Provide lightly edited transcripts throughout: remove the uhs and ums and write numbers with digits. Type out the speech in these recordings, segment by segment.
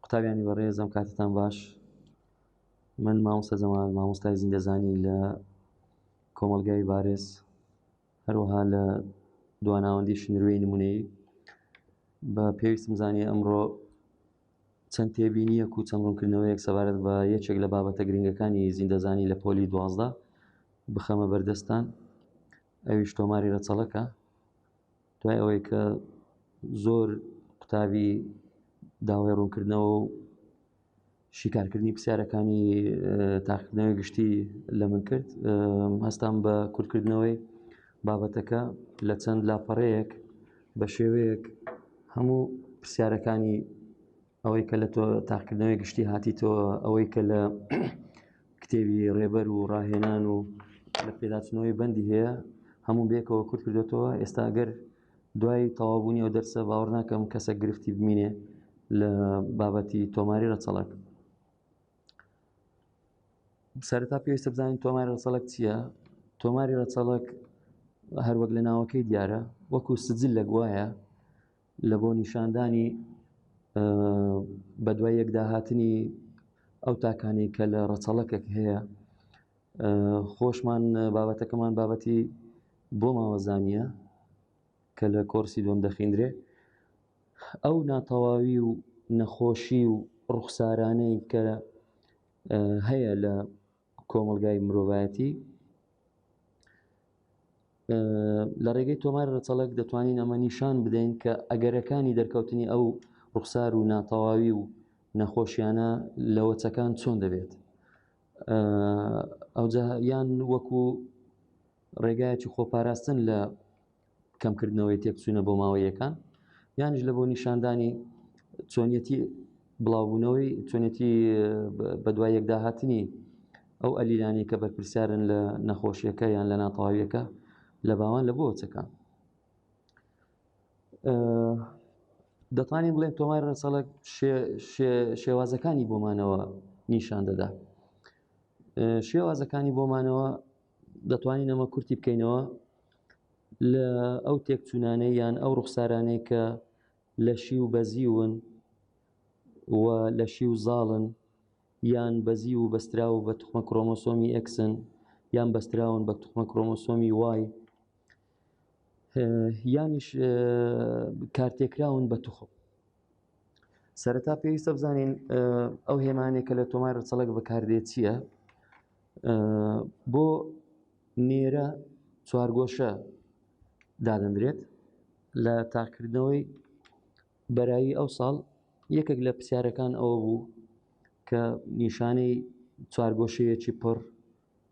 قوتابیانی بەڕێز ئەم کاتتان باش من مامۆستا جەمال مامۆستای زیندەزانی لە کۆمەڵگای بارێز هەروەها لە دواناوەندی شنروێی نمونەیی بە پێویستم زانی ئەمڕۆ چەند تێبینیەک و چەند ڕوونکردنەوەیەک سەبارەت بە یەکێک لە بابەتە گرنگەکانی زیندەزانی لە پۆلی 12 بخەمە بەردەستان ئەویش تۆماری ڕەچەڵەکە دوای ئەوەی کە زۆر قوتابی داوای ڕوونکردنەوە و شیکارکردنی پرسیارەکانی تاقیکردنەوەی گشتی لە من کرد هەستام بە کورتکردنەوەی بابەتەکە لە چەند لاپەڕەیەک بە شێوەیەک هەموو پرسیارەکانی ئەوەی کە لە تۆ تاقیکردنەوەی گشتی هاتیتەوە ئەوەی کە لە کتێبی ڕێبەر و ڕاهێنان و لە پێداچنەوەی بەندی هەیە هەموو بێکەوە کورت کردوێتەوە ئێستا گەر دوای تەوابوونی ئەو دەرسە باوەڕ ناکەم کەسە گرفتی بمینێ لە بابەتی تۆماری ڕەچەڵک سەرتا پێویستە بزانین تۆماری ڕەچەڵک چییە تۆماری ڕەچەڵک هەروەک لە ناوەکەی دیارە وەکو سجل لە گوایە لە بۆ نیشاندانی بەدوای یەکداهاتنی ئەو تاکانەی کە لە ڕەچەڵەکێک هەیە خۆشمان بابەتەکەمان بابەتی بۆ ماوەزانیە کە لە کۆرسی دوم دەخیندرێ ئەو ناتەواوی و نەخۆشی و ڕوخسارانەی کە هەیە لە کۆمەڵگای مرۆڤایەتی لە ڕێگەی تۆمار ڕەچەڵەک دەتوانین ئەمە نیشان بدەین کە ئەگەرەکانی دەرکەوتنی ئەو ڕوخسار و ناتەواوی و نەخۆشیانە لە وەچەکان چۆن دەبێت ئەوجا یان وەکو ڕێگایەکی خۆپاراستن لە کەمکردنەوەی تێکچوونە بۆ ماوەیەکان یانیش لە بۆ نیشاندانی چۆنیەتی بڵاوبوونەوەی چۆنیەتی بەدوای یەکداهاتنی ئەو ئەلیلانەی کە بەرپرسیارن لە نەخۆشیەکە یان لە ناتەواویەکە لە باوان لە بۆچەکان دەتوانین بڵێن تۆمار ڕەچەڵەک شێوازەکانی بۆمانەوە نیشان دەدا شێوازەکانی بۆمانەوە دەتوانین ئەمە کورتی بکەینەوە لە ئەو تێکچوونانەی یان ئەو ڕوخسارانەی کە لەشی و بەزیون و لەشی و زاڵن یان بەزی و بەستراو بە توخمە کرۆمۆسۆمی ئێکسن یان بەستراون بە توخمە کرۆمۆسۆمی وای یانیش کارتێکراون بە توخم سەرەتا پێویستە بزانین ئەو هێمانێک کە لە تۆمار ڕچەڵک بەکاردێت چییە بۆ نێرە چوارگۆشە دادەندرێت لە تاکردنەوەی بەرایی ئەو ساڵ یەکێک لە پرسیارەکان ئەوە بوو کە نیشانەی چوارگۆشەیەکی پڕ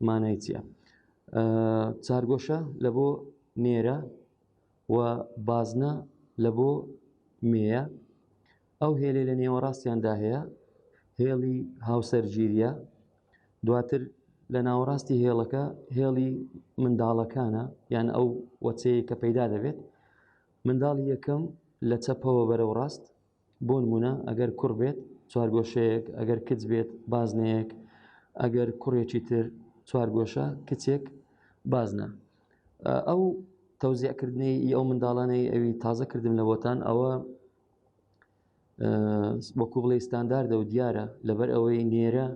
مانای چییە؟ چارگۆشە لە بۆ نێرە و بازنە لە بۆ مێیە ئەو هێلەی لە نێوەڕاستیاندا هەیە هێڵی هاوسەرگیریە دواتر لە ناوەڕاستی هێڵەکە هێڵی منداڵەکانە یان ئەو وەچەیە کە پەیدا دەبێت منداڵی یەکەم لە چەپەوە بەرەو ڕاست بۆ نمونە ئەگەر کوڕ بێت چوارگۆشەیەک ئەگەر کچ بێت بازنەیەک ئەگەر کوڕێکی تر چوارگۆشە کچێک بازنە ئەو تەوزیعکردنەی ئەو منداڵانەی ئەوی تازە کردم لە بۆتان ئەوە وەکو بڵێ ستانداردە و دیارە لەبەر ئەوەی نێرە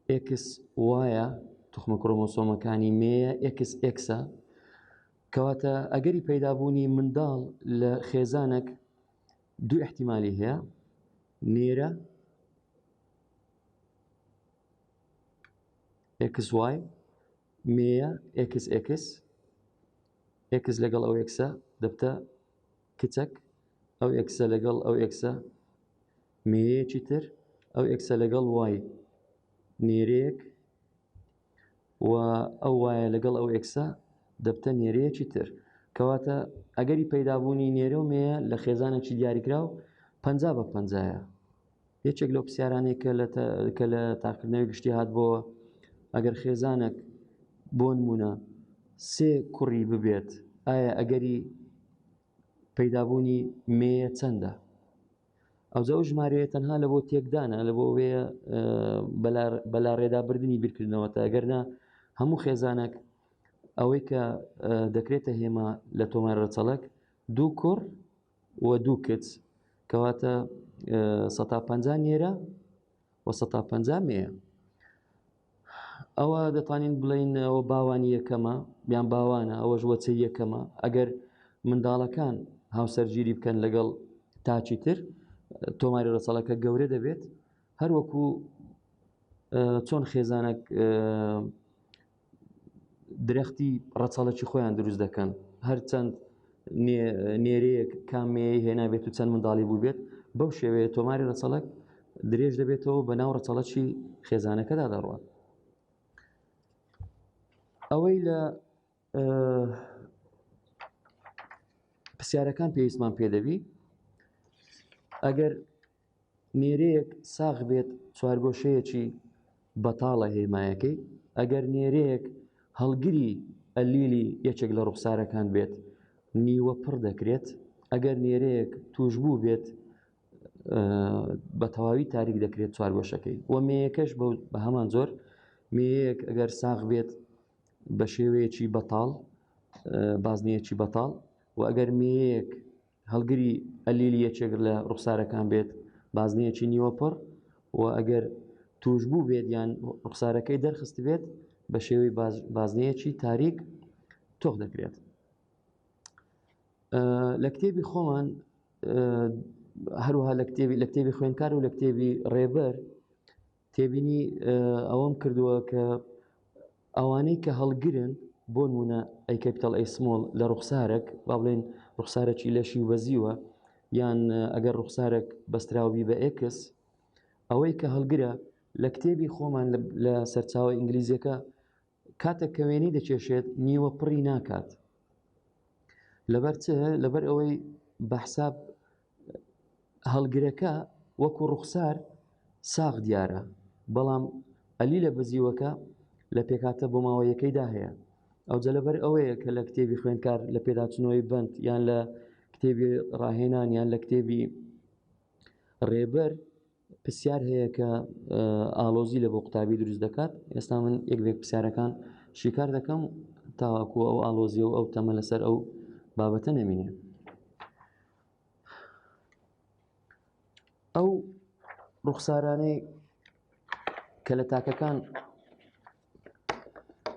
ئێکس وایە توخمە کرۆمۆسۆمەکانی مێیە ئێکس ئێکسە کەواتە ئەگەری پەیدابوونی منداڵ لە خێزانێک دوو احتیمالی هەیە نێرە XY مێیە XX X لەگەڵ ئەو ئێکسە دەبتە کچەک ئەو ئێکسە لەگەڵ ئەو ئێکسە مێیەکی تر ئەو ئێکسە لەگەڵ وای نێرەیەک و ئەو وایە لەگەڵ ئەو ئێکسە دەبتە نێرەیەکی تر کەواتە ئەگەری پەیدابوونی نێرە و مێیە لە خێزانێکی دیاریکراو پ بە پەنجایە یەکێک لەو پرسیارانەی کە لە کە لە تاقیکردنەوەی گشتی هات بۆ ئەگەر خێزانێک بۆ نمونە سێ کوڕی ببێت ئایا ئەگەری پەیدابوونی مێیە چەندە ئەوجا ئەو ژمارەیە تەنها لە بۆ تێکدانە لە بۆ وێ بەلاڕێدا بردننی بیرکردنەوە تا ئەگەرنا هەموو خێزانێک ئەوەی کە دەکرێتە هێما لە تۆمار ڕەچەڵک دوو کوڕ و دوو کچ کەواتە. 50 نێرە و 50 مێیە. ئەوە دەتوانین بڵین ئەوە باوانی یەکەمە یان باوانە ئەوەش وەچەی یەکەمە. ئەگەر منداڵەکان هاوسەرگیری بکەن لەگەڵ تاچی تر تۆماری ڕەچەڵەکە گەورە دەبێت. هەروەکو چۆن خێزانێک درەختی ڕەچەڵەکی خۆیان دروست دەکەن، هەرچەند نێرەیەک کامەیە هێنابێت و چەند منداڵی بوو بێت، بەو شێوەیە تۆماری ڕەچەڵەک درێژ دەبێتەوە بە ناو ڕەچەڵەکی خێزانەکەدا دەڕوات. ئەوەی لە پرسیارەکان پێویستمان پێدەبی، ئەگەر نێرەیەک ساغ بێت چوارگۆشەیەکی بەتاڵە هێمایەکەی، ئەگەر نێرەیەک هەڵگری ئەلیلی یەکێک لە ڕوخسارەکان بێت نیوە پڕ دەکرێت، ئەگەر نێرەیەک توشبوو بێت بە تەواوی تاریک دەکرێت چوارگۆشەکەی. و مێیەکەش بە هەمان زۆر، مێیەک ئەگەر ساغ بێت بە شێوەیەکی بەتاڵ بازنەیەکی بەتاڵ، و ئەگەر مێیەک هەڵگری ئەلیلی یەکێک لە ڕوخسارەکان بێت بازنەیەکی نیوە پڕ، و ئەگەر توشبوو بێت یان ڕوخسارەکەی دەرخست بێت بە شێوەی بازنەیەکی تاریک تۆخ دەکرێت. لە کتێبی خۆمان هەروەها لە کتێبی خوێندکار و لە کتێبی ڕێبەر تێبینی ئەوەم کردووە کە ئەوانەی کە هەڵگرن بۆ نمونە A capital A small لە ڕوخسارێک، با بڵێن ڕوخسارێکی لەشی و بەزیوە، یان ئەگەر ڕوخسارێک بەستراوبی بە X، ئەوەی کە هەڵگرە لە کتێبی خۆمان لە سەرچاوە ئینگلیزیەکە کاتێک کە وێنەی دەکێشێت نیوە پڕی ناکات. لەبەر چ؟ لەبەر ئەوەی بە حساب هەڵگرەکە وەکو ڕوخسار ساغ دیارە، بەڵام ئەلی لە بەزیوەکە لە پێکاتە بۆ ماوەیەکەیدا هەیە. ئەوجە لەبەر ئەوەیە کە لە کتێبی خوێندکار لە پێداچنەوەی بند یان لە کتێبی ڕاهێنان یان لە کتێبی ڕێبەر پرسیار هەیە کە ئالۆزی لە بۆ قوتابی دروست دەکات. ئێستا من یەک بێک پرسیارەکان شیکار دەکەم تاواکو ئەو ئالۆزی و ئەو تەمە لەسەر ئەو بابەتە نەمینێ. ئەو ڕوخسارانەی کە لە تاکەکان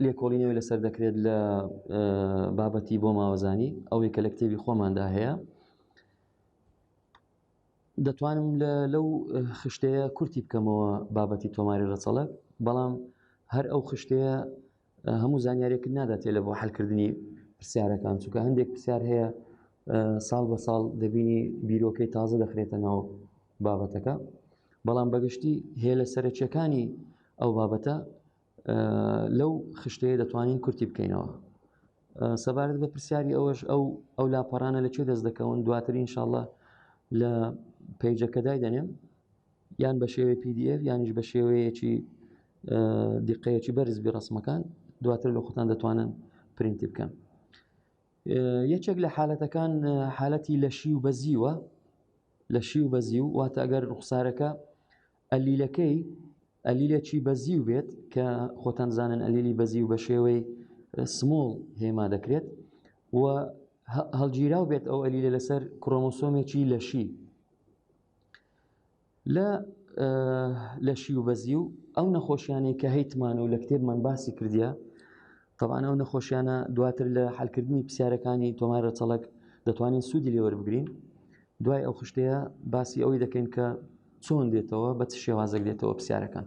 لێکۆڵینەوەی لەسەر دەکرێت لە بابەتی بۆ ماوەزانی، ئەوەی کە لە کتێبی خۆماندا هەیە، دەتوانم لەو خشتەیە کورتی بکەمەوە بابەتی تۆماری ڕەچەڵەک، بەڵام هەر ئەو خشتەیە هەموو زانیارێکت ناداتێ لە بۆ حلکردنی پرسیارەکان، چونکە هەندێک پرسیار هەیە ساڵ بە ساڵ دەبینی بیرۆکەی تازە دەخرێتە ناو بابەتەکە، بەڵام بەگشتی هێلە سەرەکیەکانی ئەو بابەتە لەو خشتەیە دەتوانین کورتی بکەینەوە. سەبارەت بە پرسیاری ئەوەش ئەو لاپەڕانە لە کوێ دەست دەکەون، دواتر ئینشاءاللە لە پەیجەکە دایدەنێم، یان بە شێوەی PDF یانیش بە شێوەیەکی دیقەیەکی بەرز بی ڕسمەکان، دواتر لە خۆتان دەتوانن پرینتی بکەن. یەکێک لە حالەتەکان حالەتی لەشی و بەزیوە، لەشی و بەزیو واتە ئەگەر ڕوخسارەکە ئەلیلەکەی ئەلیلێکی بەزیو بێت کە خۆتان زانن ئەلیلی بەزیو بە شێوەی small هێما دەکرێت و هەڵگیراو بێت ئەو ئەلیلە لەسەر کرۆمۆسۆمێکی لەشی لە لەشی و بەزی و ئەو نەخۆشیانەی کە هەیتمان و لە کتێبمان باسی کردیە. طبعا ئەو نەخۆشیانە دواتر لە حلکردنی پرسیارەکانی تۆمار ڕەچەڵەک دەتوانین سوودی لێوەربگرین. دوای ئەو خشتەیە باسی ئەوەی دەکەین کە چۆن دێتەوە، بە چ شێوازێک دێتەوە پرسیارەکان.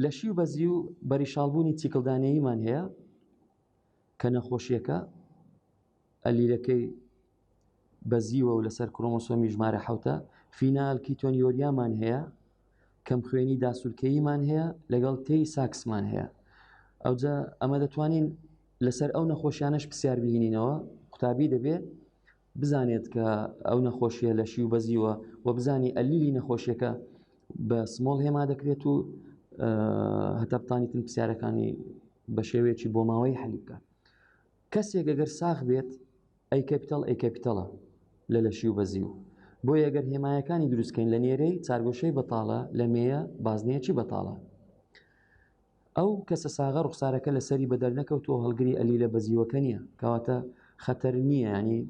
لەشی و بەزی و بەریشاڵبوونی چیکڵدانەییمان هەیە کە نەخۆشیەکە ئەلیلەکەی بەزیوە و لەسەر کرۆمۆسۆمی ژمارە حوتە. فینال کیتۆنیۆریامان هەیە، کەمخوێنی داسولکەییمان هەیە، لەگەڵ تێی ساکسمان هەیە. ئەوجا ئەمە دەتوانین لەسەر ئەو نەخۆشیانەش پرسیار بهینینەوە. قوتابی دەبێت بزانێت کە ئەو نەخۆشیە لەشی و بەزیوە و بزانی ئەلیلی نەخۆشیەکە بە small هێما دەکرێت و هەتا بتانیتن پرسیارەکانی بە شێوەیەکی بۆماوەی حەلی بکات. کەسێک ئەگەر ساغ بێت A capital A capital ە لە لەشی و بەزی و بۆیە ئەگەر هێمایەکانی دروستکەین لە نێرەی چارگۆشەی بەتاڵە، لە مێیە بازنەیەکی بەتاڵە. ئەو کەسە ساغە ڕوخسارەکە لەسەری بەدەر نەکەوتووە، هەڵگری ئەلیلە بەزیوەکە نییە، کەواتە خەتەر نییە، ینی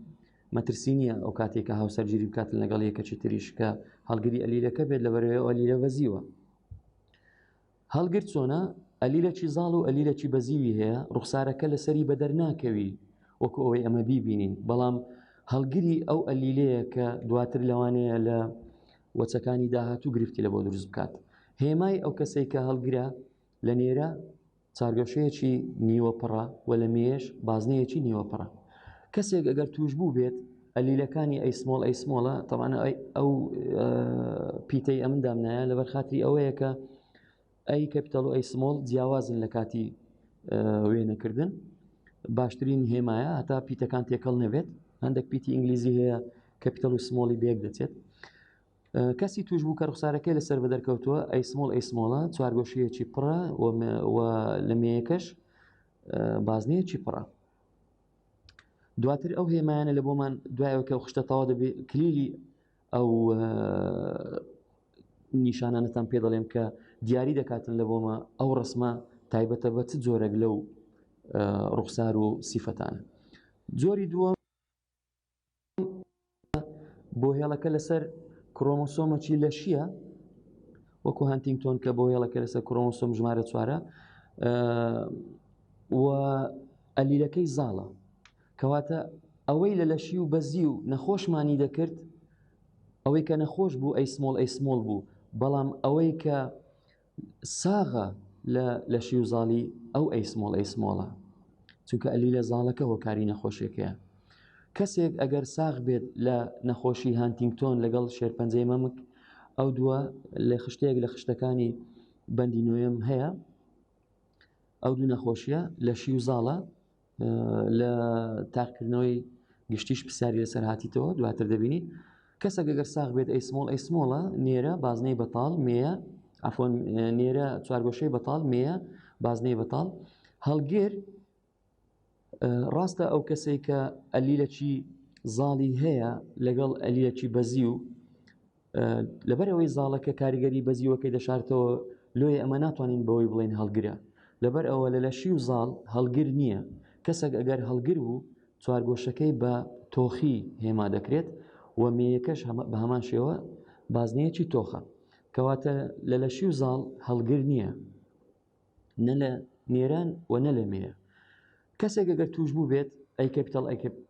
مەترسی نییە ئەو کاتێک کە هاوسەرگیری بکات لەگەڵ یەکەکی تریش کە هەڵگری ئەلیلەکە بێت لەبەرەوەی ئەو ئەلیلە بەزیوە. هەڵگر چۆنە؟ ئەلیلەکی زاڵ و ئەلیلەکی بەزیوی هەیە، ڕوخسارەکە لەسەری بەدەر ناکەوی وەکو ئەوەی ئەمە بیبینین، بەڵام هەڵگری ئەو ئەلیلەیە کە دواتر لەوانەیە لە وەچەکانی داهاتوو گرفتی لە بۆ دروست بکات. هێمای ئەو کەسەی کە هەڵگرە لە نێرە چارگۆشەیەکی نیوە پڕە و لە مێیەش بازنەیەکی نیوە پڕە. کەسێک ئەگەر تووشبوو بێت ئەلیلەکانی A small A small ە تەبعەن ئەو پیتەی ئەمن دامنایە لەبەر خاتری ئەوەیە کە A capital و A small جیاوازن لە کاتی وێنەکردن باشترین هێمایە هەتا پیتەکان تێکەڵ نەبێت هەندێک پیتی ئینگلیزی هەیە capital و small ی بێک دەچێت کەسی توشبوو کە ڕوخسارەکەی لەسەر بەدەرکەوتووە A small A small ە چوارگۆشەیەکی پڕە و لە مێیەکەش بازنەیەکی پڕە دواتر ئەو هێمایانە لە بۆمان دوایەوە کە خشتە تەوا دەبێت کلیلی ئەو نیشانانەتان پێ دەڵێم کە دیاری دەکاتن لە بۆمە ئەو ڕسمە تایبەتە بە چ جۆرێک لەو ڕوخسار و سیفەتانە جۆری دووەم بۆ هێڵەکە لەسەر کرۆمۆسۆمەکی لەشیە وەکو هەنتینگتۆن کە بۆ هێڵەکە لەسەر کرۆمۆسۆم ژمارە چوارە و ئەلیلەکەی زاڵە کەواتە ئەوەی لە لەشی و بەزی و نەخۆشمانی دەکرد ئەوەی کە نەخۆش بوو A small A small بوو بەڵام ئەوەی کە ساغە لە لەشی و زاڵی ئەو A small A small ە چونکە ئەلیلە زاڵەکە هۆکاری نەخۆشیەکەیە کەسێک ئەگەر ساغ بێت لە نەخۆشی هانتینگتۆن لەگەڵ شێرپەنجەی مەمک ئەو دووە لە خشتەیەک لە خشتەکانی بەندی نوێم هەیە ئەو دوو نەخۆشیە لەشی و زاڵە لە تاقیکردنەوەی گشتیش پرسیاری لەسەر هاتیتەوە دواتر دەبینی کەسەک ئەگەر ساغ بێت A small A small ە نێرە بازنەی بەتاڵ مێیە عەفوەن نێرە چوارگۆشەی بەتاڵ مێیە بازنەی بەتاڵ هەڵگر ڕاستە ئەو کەسێک کە ئەلیلەکی زاڵی هەیە لەگەڵ ئەلیلەکی بەزی و لەبەر ئەوەی زاڵەکە کاریگەری بەزیوەکەی دەشارتەوە لۆیە ئەمە ناتوانین بەوەی بڵێن هەڵگرە لەبەر ئەوە لە لەشی و زاڵ هەڵگر نییە کەسێک ئەگەر هەڵگر بوو چوارگۆشەکەی بە تۆخی هێما دەکرێت و مێیەکەش بە هەمان شێوە بازنەیەکی تۆخە کەواتە لە لەشی و زاڵ هەڵگر نییە نە لە نێران و نە لە مێیە کەسێک ئەگەر توش بوو بێت A capital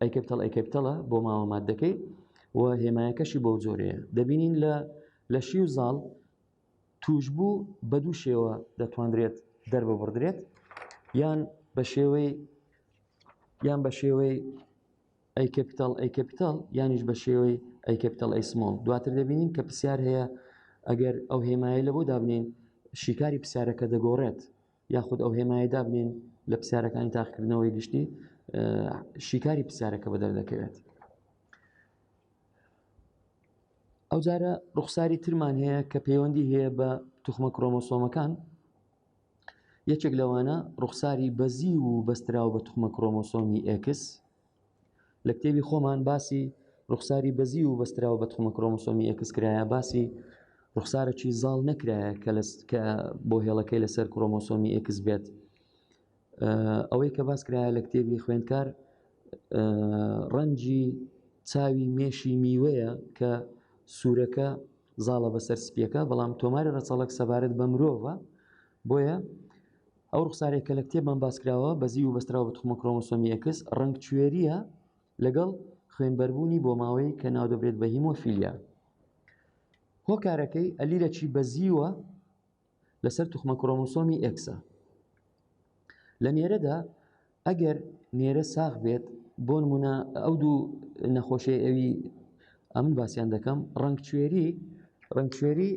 A capital A capital ە بۆ ماوە مادەکەی و هێمایەکەشی بەو جۆرەیە دەبینین لە لەشی و زاڵ توشبوو بە دوو شێوە دەتواندرێت دەرببڕدرێت یان بە شێوەی یان بە شێوەی A capital A capital یانیش بە شێوەی A capital A small دواتر دەبینین کە پرسیار هەیە ئەگەر ئەو هێمایە لە بۆ دابنین شیکاری پرسیارەکە دەگۆڕێت یاخود ئەو هێمایە دابنین لە پرسیارەکانی تاقیکردنەوەی گشتی شیکاری پرسیارەکە بە دەردەکەوێت ئەو جارە ڕوخساری ترمان هەیە کە پەیوەندی هەیە بە توخمە کرۆمۆسۆمەکان یەکێک لەوانە ڕوخساری بەزی و بەستراو بە توخمە کرۆمۆسۆمی X لە کتێبی خۆمان باسی ڕوخساری بەزی و بەستراو بە توخمە کرۆمۆسۆمی X کرایە باسی ڕوخسارێکی زاڵ نەکرایە کە کە بۆ هێڵەکەی لەسەر کرۆمۆسۆمی X بێت ئەوەی کە باس کرایە لە کتێبی خوێندکار ڕەنجی چاوی مێشی میوەیە کە سوورەکە زاڵە بەسەر سپیەکە بەڵام تۆماری ڕەچەڵەک سەبارەت بە مرۆڤە بۆیە ئەو ڕوخسارێک کە لە کتێبمان باسکراوە بەزی و بەستراوە بە توخمە کرۆمۆسۆمی X ڕەنگ کوێریە لەگەڵ خوێنبەربوونی بۆ ماوەی کە ناودەبرێت بە هیمۆفیلیا هۆکارەکەی ئەلیلەکی بەزیوە لەسەر توخمە کرۆمۆسۆمی X ە لە نێرەدا ئەگەر نێرە ساغ بێت بۆ نمونە ئەو دوو نەخۆشی ئەوی ئەمن باسییان دەکەم ڕەنگکوێری ڕەنگکوێری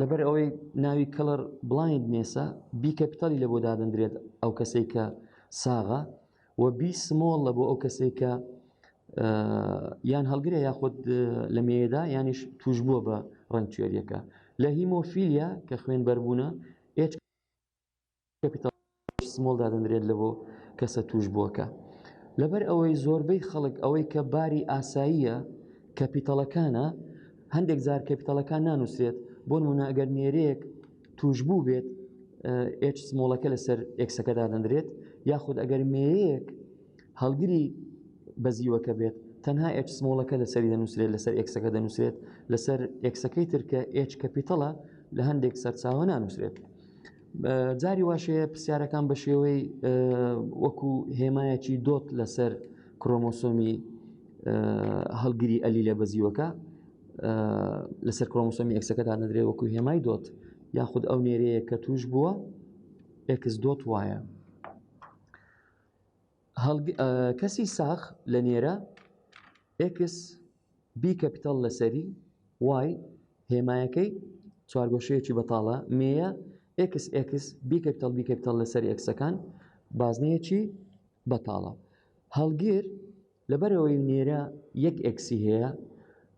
لەبەر ئەوەی ناوی color blindness ە B capital ی لە بۆ دادەندرێت ئەو کەسێک کە ساغە و B small لە بۆ ئەو کەسێک کە یان هەڵگرە یاخود لە مێدا یانیش توش بووە بە ڕەنگکوێریەکە لە هیمۆفیلیا کە خوێن بەربوونە H capital small دادەنرێت لە بۆ کەسە توش بووەکە لەبەر ئەوەی زۆربەی خەڵک ئەوەی کە باری ئاساییە capital ەکانە هەندێک جار capital ەکان نانووسرێت بۆ نمونە ئەگەر نێرەیەک توش بوو بێت H small ەکە لەسەر X ەکە دادەندرێت یاخود ئەگەر مێیەک هەڵگری بەزیوەکە بێت تەنها H small ەکە لەسەری دەنووسرێت لەسەر X ەکە دەنووسرێت لەسەر X ەکەی تر کە H capital ە لە هەندێک سەرچاوە نانووسرێت. جاری واشەیە پرسیارەکان بە شێوەی وەکو هێمایەکی dot لەسەر کرۆمۆسۆمی هەڵگری ئەلیلە بەزیوەکە لەسەر کرۆمۆسۆمی X ەکە دانەدرێت وەکو هێمای dot یاخود ئەو نێرەیە کە توش بووە X dot وایە. کەسی ساغ لە نێرە X B capital لەسەری Y هێمایەکەی چوارگۆشەیەکی بەتاڵە مێیە X X B capital B capital لەسەر X ەکان بازنەیەکی بەتاڵە هەڵگر لەبەرئەوەی نێرە یەک X ی هەیە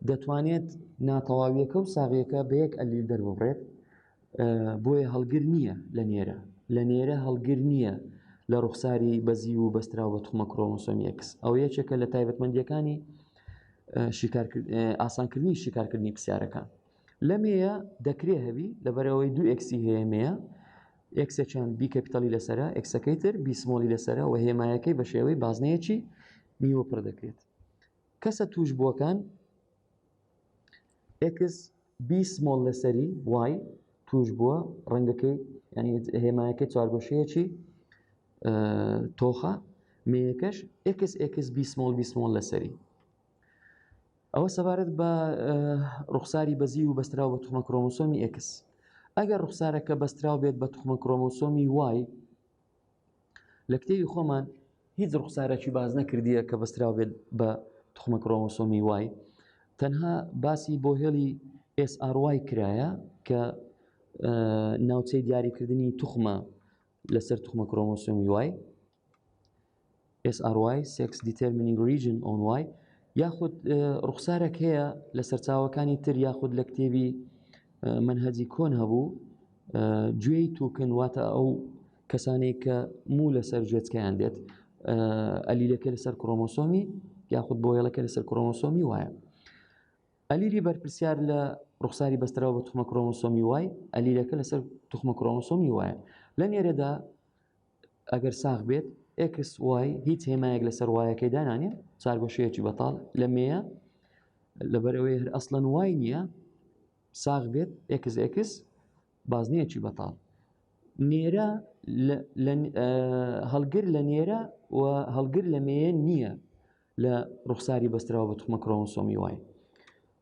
دەتوانێت ناتەواویەکە و ساغیەکە بە یەک ئەلیل دەرببڕێت بۆیە هەڵگر نییە لە نێرە لە نێرە هەڵگر نییە لە ڕوخساری بەزی و بەستراو بە توخمە کرۆمۆسۆمی X ئەو یەکێکە لە تایبەتمەندیەکانی ئاسانکردنی شیکارکردنی پرسیارەکان لەمەیە دەکرێ هەبی لەبەرەوەی دوو X ی هەیە مێیە X ێکیان B capital ی لەسرە X ەکەی تر B small ی لەسرە و هێمایەکەی بە شێوەی بازنەیەکی نیوە پڕ دەکرێت کەسە توش بووەکان X B small لەسەری Y توش بووە ڕەنگەکەی ینی هێمایەکەی چوارگۆشەیەکی تۆخە مێیەکەش X X B small B small لەسەری ئەوە سەبارەت بە ڕوخساری بەزی و بەستراو بە توخمە کرۆمۆسۆمی X ئەگەر ڕوخسارەکە بەستراو بێت بە توخمە کرۆمۆسۆمی Y لە کتێبی خۆمان هیچ ڕوخسارێکی باز نەکردیە کە بەستراو بێت بە توخمە کرۆمۆسۆمی Y تەنها باسی بۆ هێڵی SRY کرایە کە ناوچەی دیاریکردنی توخمە لەسەر توخمە کرۆمۆسۆمی Y SRY Sex Determining Region on Y یاخود ڕوخسارێک هەیە لە سەرچاوەکانی تر یاخود لە کتێبی منهجی کۆن هەبوو گوێی توکن واتە ئەو کەسانێک کە موو لەسەر گوێچکەیان دێت ئەلیلەکە لەسەر کرۆمۆسۆمی یاخود بۆیڵەکە لەسەر کرۆمۆسۆمی وایە ئەلیلی بەرپرسیار لە ڕوخساری بەستراوە بە توخمە کرۆمۆسۆمی Y ئەلیلەکە لەسەر توخمە کرۆمۆسۆمی وایە لە نێرەدا ئەگەر ساغ بێت X Y هیچ هێمایەک لەسەر Y ەکەی دانانێ چارگۆشەیەکی بەتاڵ لە مێیە لەبەرەوەی هەر ئەسڵەن Y نییە ساغ بێت X X بازنەیەکی بەتاڵ نێرە هەڵگر لە نێرە و هەڵگر لە مێیە نییە لە ڕوخساری بەستراوە بە توخمە کرۆمۆسۆمی Y.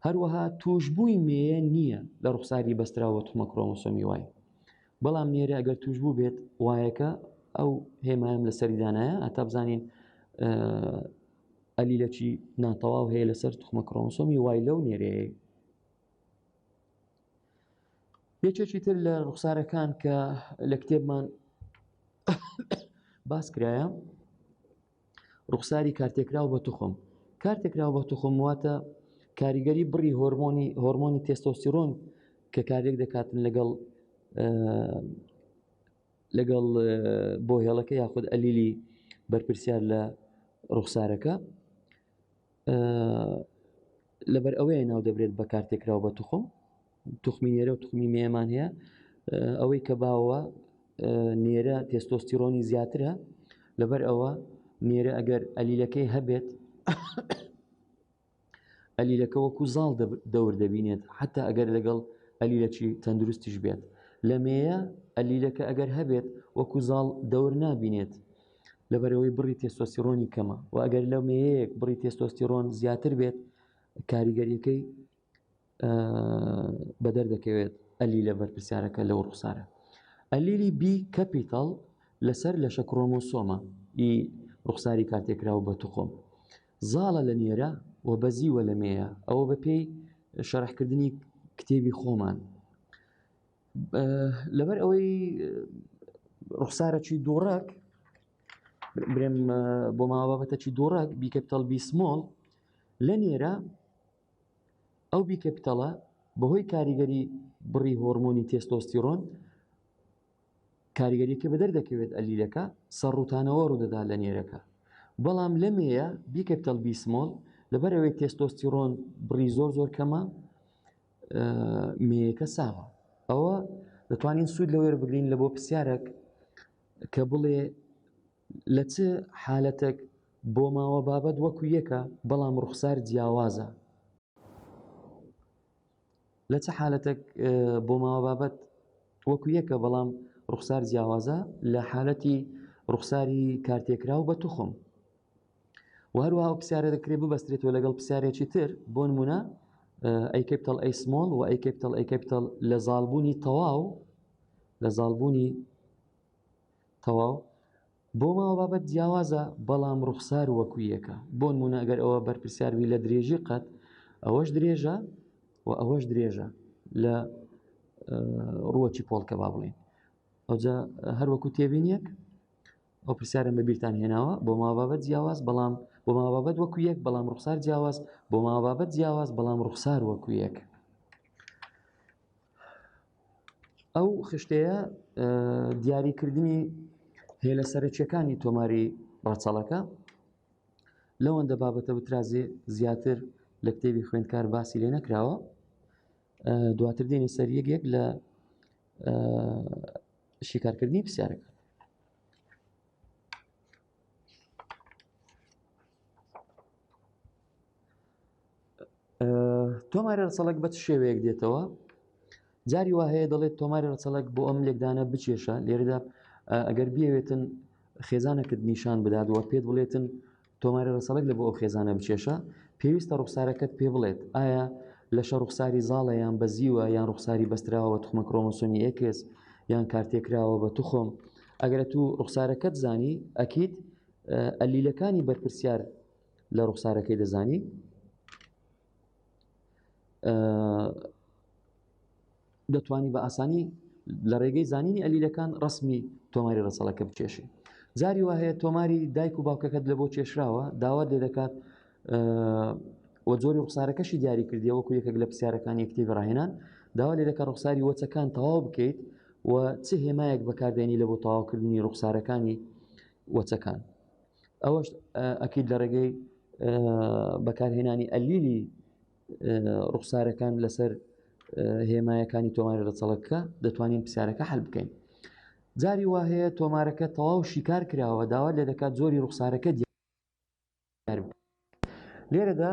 هەروەها توشبووی مێیە نییە لە ڕوخساری بەستراوە بە توخمە کرۆمۆسۆمی Y. بەڵام نێرە ئەگەر توشبوو بێت Y ەکە ئەو هێمایم لەسەری دانایە هەتا بزانین ئەلیلەکی ناتەواو هەیە لەسەر توخمە کرۆمۆسۆمی Y لەو نێرەیە. یەکێکی تر لە ڕوخسارەکان کە لە کتێبمان باس کرایە ڕوخساری کارتێکراو بە توخم کارتێکراو بە توخم واتە کاریگەری بڕی هۆرمۆنی هۆرمۆنی تێستۆستیرۆن کە کارێک دەکاتن لەگەڵ لەگەڵ بۆ هێڵەکە یاخود ئەلیلی بەرپرسیار لە ڕوخسارەکە لەبەر ئەوەیە ناو دەبرێت بە کارتێکراو بە توخم توخمی نێرە و توخمی مێمان هەیە ئەوەی کە باوە نێرە تێستۆستیرۆنی زیاترە لەبەر ئەوە نێرە ئەگەر ئەلیلەکەی هەبێت ئەلیلەکە وەکو زاڵ دەور دەبینێت حتا ئەگەر لەگەڵ ئەلیلەکی تەندروستیش بێت لە مێیە ئەلیلەکە ئەگەر هەبێت وەکو زاڵ دەور نابینێت لەبەرەوەی بڕی تێستۆستیرۆنی کەمە و ئەگەر لە مێیەک بڕی تێستۆستیرۆن زیاتر بێت کاریگەریەکەی بەدەر دەکەوێت ئەلیلە بەرپرسیارەکە لەو ڕوخسارە ئەلیلی B capital لەسەر لەشە کرۆمۆسۆمە ئی ڕوخساری کارتێکراو بە توخم زاڵە لە نێرە و بەزیوە لە مێیە ئەوە بە پێی شەرحکردنی کتێبی خۆمان لەبەر ئەوەی ڕوخسارەکی دووڕەک برێم بۆ ماوە بابەتەکی دووڕەک B capital B small لە نێرە ئەو B capital ە بەهۆی کاریگەری بڕی هۆرمۆنی تێستۆستیرۆن کاریگەریەکە بەدەر دەکەوێت ئەلیلەکە سەرڕوتانەوە ڕوودەدا لە نێرەکە بەڵام لەمەیە B capital B small لەبەرەوەی تێستۆستیرۆن بڕی زۆر زۆر کەمە مێیەکە ساغە ئەوە دەتوانین سوود لە وەربگرین لە بۆ پرسیارێک کە بڵێ لە چ حالەتێک بۆ ماوە بابەت وەکو یەکە بەڵام ڕوخسار جیاوازە. لە چ حالەتێک بۆ ماوە بابەت وەکو یەکە بەڵام ڕوخسار جیاوازە؟ لە حالەتی ڕوخساری کارتێکراو بە توخم. و هەروەها ئەو پرسیارە دەکرێت ببەسترێتەوە لەگەڵ پرسیارێکی تر، بۆ نمونە A capital A small و A capital A capital لە زاڵبوونی تەواو، لە زاڵبوونی تەواو بۆ ماوە بابەت جیاوازە بەڵام ڕوخسار وەکو یەکە. بۆ نمونە ئەگەر ئەوە بەرپرسیار بی لە درێژی قەت، ئەوەش درێژە و ئەوەش درێژە لە ڕووەکی پۆڵکە با بڵێین. ئەوجا هەر وەکو تێبینیەک ئەو پرسیارم بە بیرتان هێناوە، بۆ ماوە بابەت جیاواز بەڵام بۆ ماوە بابەت وەکو یەک بەڵام ڕوخسار جیاواز، بۆ ماوە بابەت جیاواز بەڵام ڕوخسار وەکو یەک. ئەو خشتەیە دیاریکردنی هێلە سەرەکیەکانی تۆماری ڕەچەڵەکە لەوەندە بابەتە بترازێ زیاتر لە کتێبی خوێندکار باسی لێ نەکراوە. دواتر دێنە سەر یەک یەک لە شیکارکردنی پرسیارەکە. تۆماری ڕەچەڵەک بە چ شێوەیەک دێتەوە؟ جاری وا هەیە دەڵێت تۆماری ڕەچەڵەک بۆ ئەم لێکدانە بکێشە. لێرەدا ئەگەر بیەوێتن خێزانەکەت نیشان بدات و پێت بڵێتن تۆماری ڕەچەڵەک لە بۆ ئەو خێزانە بکێشە، پێویستە ڕوخسارەکەت پێ بڵێت ئایا لەشە ڕوخساری زاڵە یان بەزیوە یان ڕوخساری بەستراوە بە توخمە کرۆمۆسۆمی ئێکس یان کارتێکراوە بە توخم. ئەگەر تو ڕوخسارەکەت زانی ئەکید ئەلیلەکانی بەرپرسیار لە ڕوخسارەکەی دەزانی. دەتوانی بە ئاسانی لە ڕێگەی زانینی ئەلیلەکان ڕسمی تۆماری ڕەچەڵەکە بکێشی. جاری وا هەیە تۆماری دایک و باوکەکەت لە بۆ کێشراوە، داوات لێ دەکات و جۆری ڕوخسارەکەشی دیاری کردیە وەکو یەکێک لە پرسیارەکانی کتێبی ڕاهێنان داوا لێ دەکات ڕوخساری وەچەکان تەواو بکەیت و چ هێمایەک بەکاردێنی لە بۆ تەواوکردنی ڕوخسارەکانی وەچەکان. ئەوەش ئەکید لە ڕێگەی بەکارهێنانی ئەلیلی ڕوخسارەکان لەسەر هێمایەکانی تۆماری ڕەچەڵەکە دەتوانین پرسیارەکە حل بکەین. جاری وا هەیە تۆمارەکە تەواو شیکار کراوە، داوا لێ دەکات جۆری ڕوخسارەکە دیار بکەیت. لێرەدا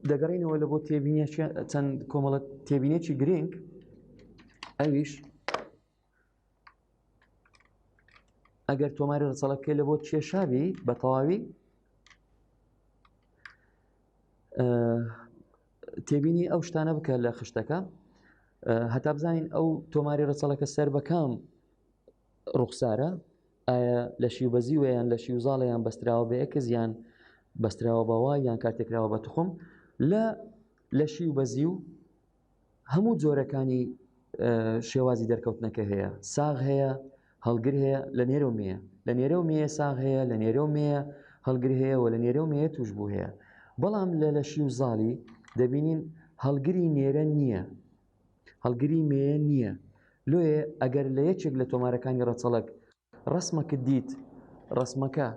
دەگەڕینەوە لە بۆ تێبینیە چەند کۆمەڵە تێبینێکی گرنگ، ئەویش ئەگەر تۆماری ڕەچەڵەکەی لە بۆ کێشابی بە تەواوی تێبینی ئەو شتانە بکە لە خشتەکە هەتا بزانین ئەو تۆماری ڕەچەڵەکە سەر بەکام ڕوخسارە، ئایا لە شیوبەزی وە یان لە شیوزاڵە یان بەستراوە بە ئێکس یان بەستراوە بە وای یان کارتێکراوە بە توخم. لە لە شیوبەزی و هەموو جۆرەکانی شێوازی دەرکەوتنەکە هەیە، ساغ هەیە، هەڵگر هەیە، لە نێرە و مێیە، لە نێرە و مێیە ساغ هەیە، لە نێرە و مێیە هەڵگر هەیە و لە نێرە و مێیە توشبوو هەیە. بەڵام لە لەشی و زاڵی دەبینین هەڵگری نێرە نییە، هەڵگری مێیە نییە. لۆیە ئەگەر لە یەکێک لە تۆمارەکانی ڕەچەڵەک ڕەسمەکت دیت، ڕەسمەکە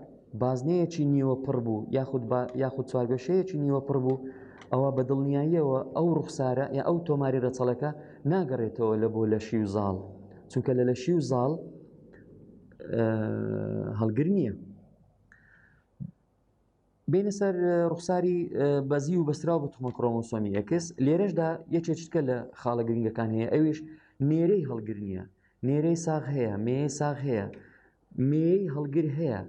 بازنەیەکی نیوە پڕ بوو یاخود با یاخود چوارگۆشەیەکی نیوە پڕ بوو، ئەوە بە دڵنیاییەوە ئەو ڕوخسارە یا ئەو تۆماری ڕەچەڵەکە ناگەڕێتەوە لە بۆ لەشی و زاڵ، چونکە لە لەشی و زاڵ هەڵگر نییە. بینە سەر ڕوخساری بەزی و بەستراو بە توخمە کرۆمۆسۆمی ئێکس. لێرەشدا یەکێکتکە لە خاڵە گرنگەکان هەیە، ئەویش نێرەی هەڵگر نییە. نێرەی ساغ هەیە، مێی ساغ هەیە، مێی هەڵگر هەیە،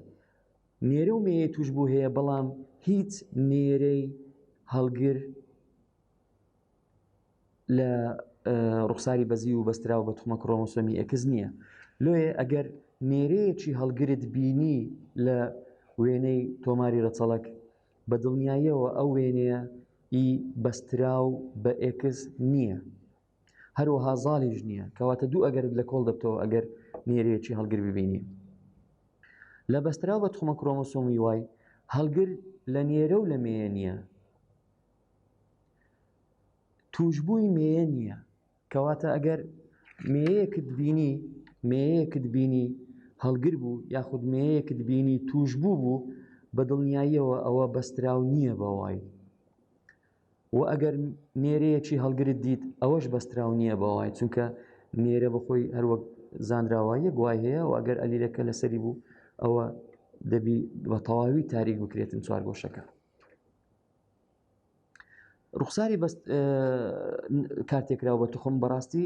نێرە و مێی توشبوو هەیە، بەڵام هیچ نێرەی هەڵگر لە ڕوخساری بەزی و بەستراو بە توخمە کرۆمۆسۆمی ئێکس نییە. لۆیە ئەگەر نێرەیەکی هەڵگرت بینی لە وێنەی تۆماری ڕەچەڵەک، بە دڵنیاییەوە ئەو وێنەیە ئی بەستراو بە ئێکس نییە، هەروەها زاڵیش نییە. کەواتە دوو ئەگەرت لە کۆڵ دەبتەوە ئەگەر نێرەیەکی هەڵگر ببینی. لە بەستراو بە توخمە کرۆمۆسۆمی وای هەڵگر لە نێرە و لە مێیە نییە، توشبووی مێیە نییە. کەواتە ئەگەر مێیەکت بینی، مێیەکت بینی هەڵگر بوو یاخود مێیەکت بینی توشبوو بوو، بە دڵنیاییەوە ئەوە بەستراو نییە بە وای. و ئەگەر نێرەیەکی هەڵگرت دیت ئەوەش بەستراو نییە بە وای، چونکە نێرە بەخۆی هەروەک زانراوە یەک وای هەیە و ئەگەر ئەلیلەکە لەسەری بوو ئەوە دەبی بە تەواوی تاریک بکرێتن چوارگۆشەکە. ڕوخساری بەست کارتێکراو بە توخم بەڕاستی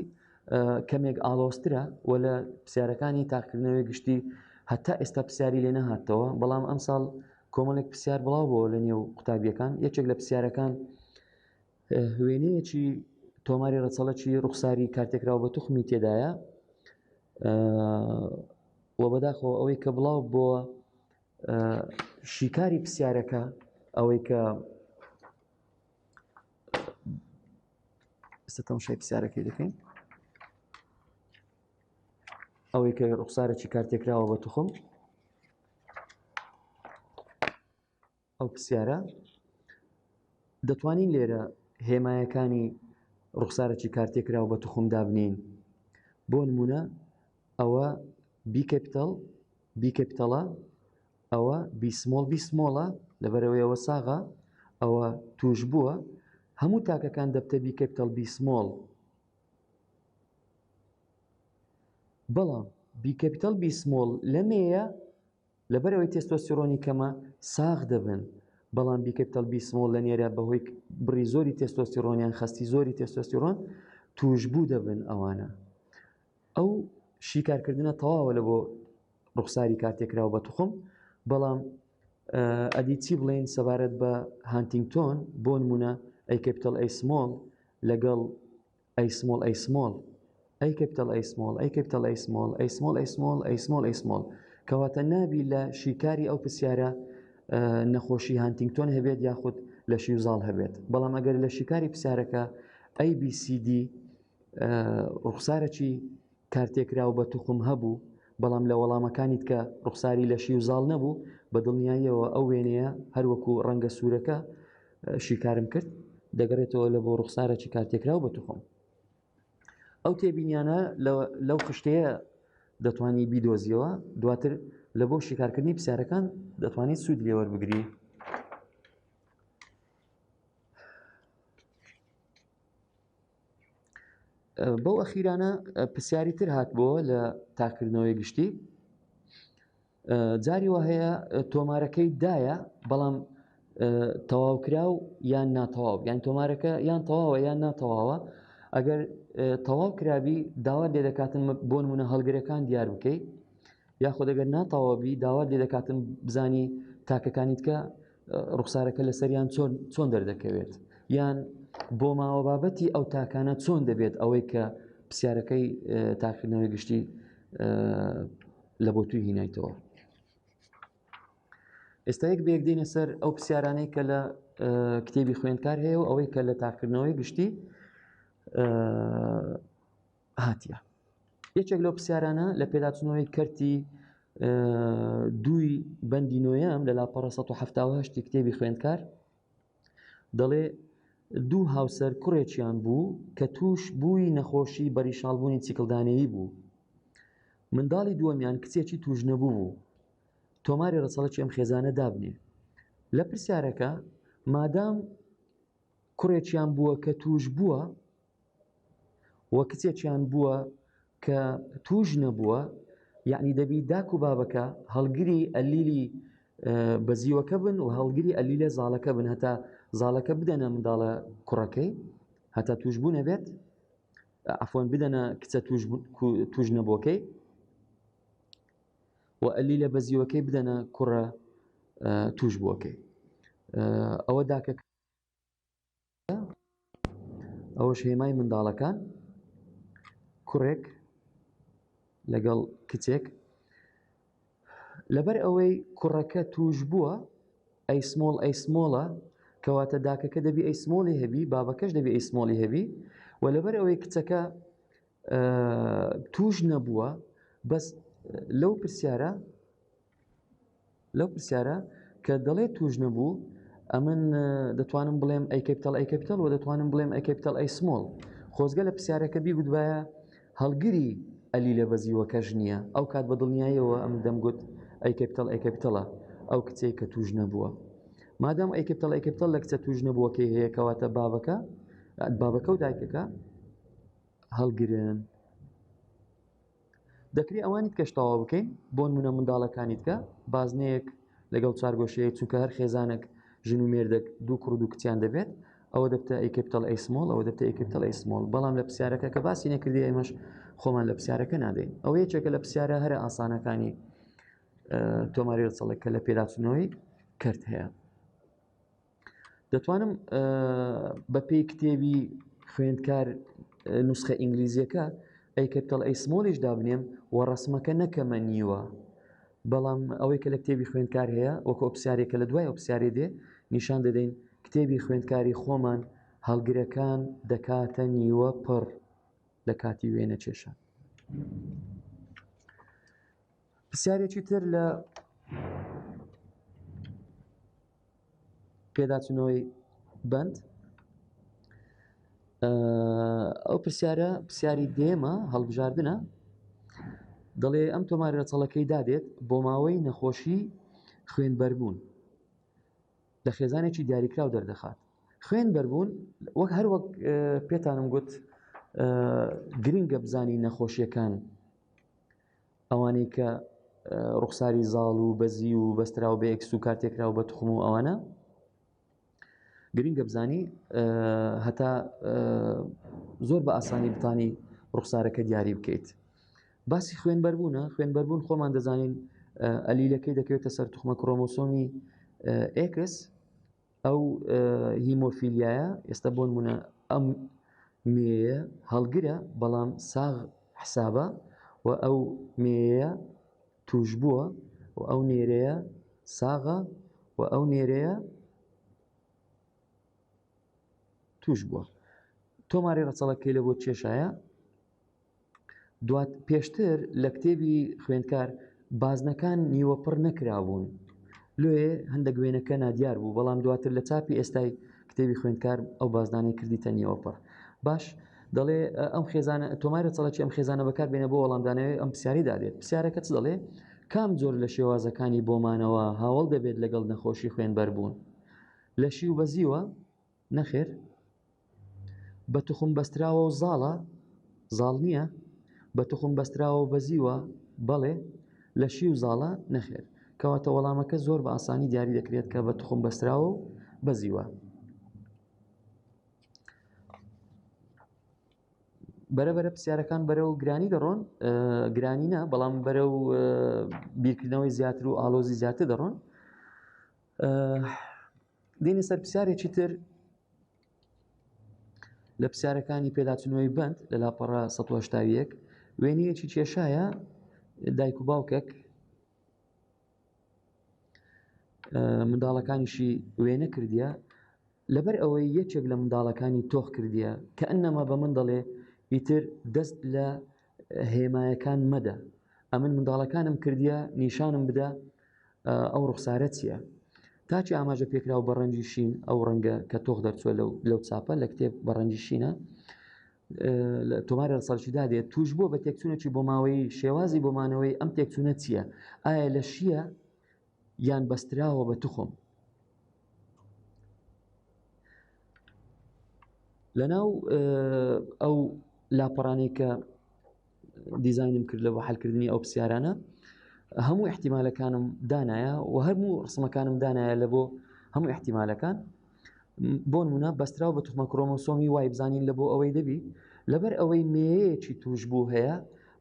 کەمێک ئاڵۆزترە و لە پرسیارەکانی تاقیکردنەوەی گشتی هەتا ئێستا پرسیاری لێ نەهاتەوە، بەڵام ئەمساڵ کۆمەڵێک پرسیار بڵاو بۆ لە نێو قوتابیەکان. یەکێک لە پرسیارەکان وێنەیەکی تۆماری ڕەچەڵەکی ڕوخساری کارتێکراو بە توخمی تێدایە و بەداخەوە ئەوەی کە بڵاو بۆ شیکاری پرسیارەکە ئەوەی کە ئێستا تەماشای پرسیارەکەی دەکەین ئەوەی کە ڕوخسارێکی کارتێکراوە بە توخم ئەو پرسیارە دەتوانین لێرە هێمایەکانی ڕوخسارێکی کارتێکراو بە توخم دابنین بۆ نمونە ئەوە B capital B capital ە ئەوە B small B small ە لەبەرەوەی ئەوە ساغە ئەوە توش بووە هەموو تاکەکان دەبتە B capital B small بەڵام B capital B small لەمێیە لەبەرئەوەی تێستۆستیرۆنی کەمە ساغ دەبن، بەڵام B capital B small لە نێرە بەهۆی بڕی زۆری تێستۆستیرۆن یان خەستی زۆری تێستۆستیرۆن توشبوو دەبن ئەوانە. ئەو شیکارکردنە تەواوە لە بۆ ڕوخساری کارتێکراو بە توخم، بەڵام ئەدی چی بڵێین سەبارەت بە هانتینگتۆن بۆ نمونە A capital A small لەگەڵ A small A small A capital A small A capital A small A small A small A small A small کەواتە نابی لە شیکاری ئەو پرسیارە نەخۆشی هانتینگتۆن هەبێت یاخود لە شیوزاڵ هەبێت بەڵام ئەگەر لە شیکاری پرسیارەکە ABCD ڕوخسارەکی کارتێکراو بە توخم هەبوو بەڵام لە وەڵامەکانی تکە ڕوخساری لە شیوزاڵ نەبوو بە دڵنیاییەوە ئەو وێنەیە هەروەکو ڕەنگە سوورەکە شیکارم کرد دەگەڕێتەوە لە بۆ ڕوخسارەکی کارتێکراو بە توخم ئەو تێبینیانە لەو خشتەیە دەتوانی بیدۆزیەوە دواتر لە بۆ شیکارکردنی پرسیارەکان دەتوانیت سوود لێوەربگری. بەو ئەخیرانە پرسیاری تر هات بۆ لە تاکردنەوەی گشتی جاری وا هەیە تۆمارەکەی دایە بەڵام تەواوکراو یان ناتەواو یان تۆمارەکە یان تەواوە یان ناتەواوە ئەگەر تەواو کرابی داوا لێ دەکاتن بۆ نمونە هەڵگرەکان دیار بکەیت یاخود ئەگەر ناتەواوبی داوات لێ دەکاتن بزانی تاکەکانی تکە ڕوخسارەکە لەسەریان چۆن چۆن دەردەکەوێت یان بۆ ماوە بابەتی ئەو تاکانە چۆن دەبێت ئەوەی کە پرسیارەکەی تاکردنەوەی گشتی لە بۆ توی هینایتەوە ئێستا یەک بەیەک دێنە سەر ئەو پرسیارانەی کە لە کتێبی خوێندکار هەیە و ئەوەی کە لە تاکردنەوەی گشتی هاتیە یەکێک لەو پرسیارانە لە پێداچنەوەی کەرتی دووی بەندی نۆیەم لە لاپەڕە 1970 کتێبی خوێندکار دەڵێ دوو هاوسەر کوڕێکیان بوو کە توش بووی نەخۆشی بەریشاڵبوونی چیکڵدانەیی بوو. منداڵی دووەمیان کچێکی توش نەبوو بوو. تۆماری ڕەچەڵەکی ئەم خێزانە دابنێ. لە پرسیارەکە مادام کوڕێکیان بووە کە توش بووە و کچێکیان بووە کە توش نەبووە یعنی دەبی داک و بابەکە هەڵگری ئەلیلی بەزیوەکە بن و هەڵگری ئەلیلە زاڵەکە بن هەتا زاڵەکە بدەنە منداڵە کوڕەکەی هەتا توش بوو نەبێت عفوان بدەنە کچە توش نەبووەکەی و ئەلیلە بەزیوەکەی بدەنە کوڕە توش بووەکەی ئەوە داکە ئەوەش هێمای منداڵەکان کوڕێک لەگەڵ کچێک لەبەر ئەوەی کوڕەکە توش بووە A small A small ە کەواتە داکەکە دەبی A small ی هەبی بابەکەش دەبی A small ی هەبی و لەبەر ئەوەی کچەکە توش نەبووە بەس لەو پرسیارە لەو پرسیارە کە دەڵێت توش نەبوو ئەمن دەتوانم بڵێم A capital A capital و دەتوانم بڵێم A capital A small خۆزگە لە پرسیارەکە بیگوتبایە هەڵگری ئەلیلە بەزیوەکەش نییە ئەو کات بە دڵنیاییەوە ئەم دەمگوت A capital A capital ە ئەو کچەی کە توش نەبووە مادام A capital A capital لە کچە توش نەبووەکەی هەیە کەواتە بابەکە بابەکە و دایکەکە هەڵگرن. دەکرێت ئەوانی تکەش تەواو بکەین بۆ نمونە منداڵەکانی تکە بازنەیەک لەگەڵ چارگۆشەیەک چونکە هەر خێزانێک ژن و مێردێک دوو کوڕ دوو کچیان دەبێت ئەوە دەبتە A capital A small ئەوە دەبتە A capital A small بەڵام لە پرسیارەکە کە باسی نەکردی ئێمەش خۆمان لە پرسیارەکە نادەین ئەوە یەکێکە لە پرسیارە هەرە ئاسانەکانی تۆماری ڕەچەڵێک کە لە پێداچوونەوەی کەرت هەیە دەتوانم بە پێی کتێبی خوێندکار نوسخە ئینگلیزیەکە A capital A small یش دابنێم و ڕسمەکە نەکەمە نیوە بەڵام ئەوەی کە لە کتێبی خوێندکار هەیە وەکو پرسیارێکە لە دوای ئەو پرسیارێ دێ نیشان دەدەین کتێبی خوێندکاری خۆمان هەڵگرەکان دەکاتە نیوە پڕ لە کاتی وێنە کێشان. پرسیارێکی تر لە پێداچوونەوەی بەند ئەو پرسیارە پرسیاری دێمە هەڵبژاردنە دەڵێ ئەم تۆماری ڕەچەڵەکەی دادێت بۆ ماوەی نەخۆشی خوێنبەربوون لە خێزانێکی دیاریکراو دەردەخات خوێن بەربوون وەک هەر وەک پێتانم گوت گرنگە بزانی نەخۆشیەکان ئەوانەی کە ڕوخساری زاڵ و بەزی و بەستراو بە X و کارتێکراو بە توخم و ئەوانە گرنگە بزانی هەتا زۆر بە ئاسانی بتانی ڕوخسارەکە دیاری بکەیت باسی خوێنبەربوونە خوێنبەربوون خۆمان دەزانین ئەلیلەکەی دەکەوێتە سەر توخمە کرۆمۆسۆمی X ئەو هیمۆفیلیایە ئێستا بۆ نمونە ئەم مێیە هەڵگرە بەڵام ساغ حسابە و ئەو مێیە توش بووە و ئەو نێرەیە ساغە و ئەو نێرەیە توش بووە تۆماری ڕەچەڵەکەی لە بۆ کێشایە دوات پێشتر لە کتێبی خوێندکار بازنەکان نیوە پڕ نەکرابوون لۆیێ هەندێک وێنەکە نادیار بوو بەڵام دواتر لە چاپی ئێستای کتێبی خوێندکار ئەو بازدانەی کردیتە نیوە پڕ باش دەڵێ ئەم خێزانە تۆماری چڵەکی ئەم خێزانە بەکار بێنە بۆ وەڵامدانەوەی ئەم پرسیاری دادێت پرسیارەکە چ دەڵێ کام جۆر لە شێوازەکانی بۆمانەوە هاوڵ دەبێت لەگەڵ نەخۆشی خوێنبەربوون لەشی و بەزیوە نەخێر بە توخم بەستراوە و زاڵە زاڵ نییە بە توخم بەستراوە و بەزیوە بەڵێ لە شی و زاڵە نەخێر کەواتە وەڵامەکە زۆر بە ئاسانی دیاری دەکرێت کە بە توخم بەستراوە و بەزیوە بەرەبەرە پرسیارەکان بەرەو گرانی دەڕۆن گرانی نا بەڵام بەرەو بیرکردنەوەی زیاتر و ئالۆزی زیاتر دەڕۆن دێنە سەر پرسیارێکی تر لە پرسیارەکانی پێداچنەوەی بند لە لاپەڕە 1970 وێنەیەکی کێشایە دایک و باوکێک منداڵەکانیشی وێنە کردیە لەبەر ئەوەی یەکێک لە منداڵەکانی تۆخ کردیە کە ئەنەما بە من دەڵێ ئیتر دەست لە هێمایەکان مەدە ئەمن منداڵەکانم کردیە نیشانم بدە ئەو ڕوخسارە چییە؟ تاکی ئاماژە پێکراو بە ڕەنگی شین ئەو ڕەنگە کە تۆخ دەرچوە لەو چاپە لە کتێب بە ڕەنگی شینە لە تۆماری ڕسەڵکیدا دێت توش بووە بە تێکچوونێکی بۆ ماوەی شێوازی بۆ مانەوەی ئەم تێکچوونە چییە؟ ئایا لە شیە یان بەستراوە بە توخم؟ لەناو ئەو لاپەڕانەی کە دیزاینم کرد لە بۆ حلکردنی ئەو پرسیارانە هەموو احتیمالەکانم دانایە و هەموو ڕسمەکانم دانایە لە بۆ هەموو احتیمالەکان بۆ نمونە بەستراو بە توخمە کرۆمۆسۆمی Y بزانین لە بۆ ئەوەی دەبی لەبەر ئەوەی مێیەکی توش بوو هەیە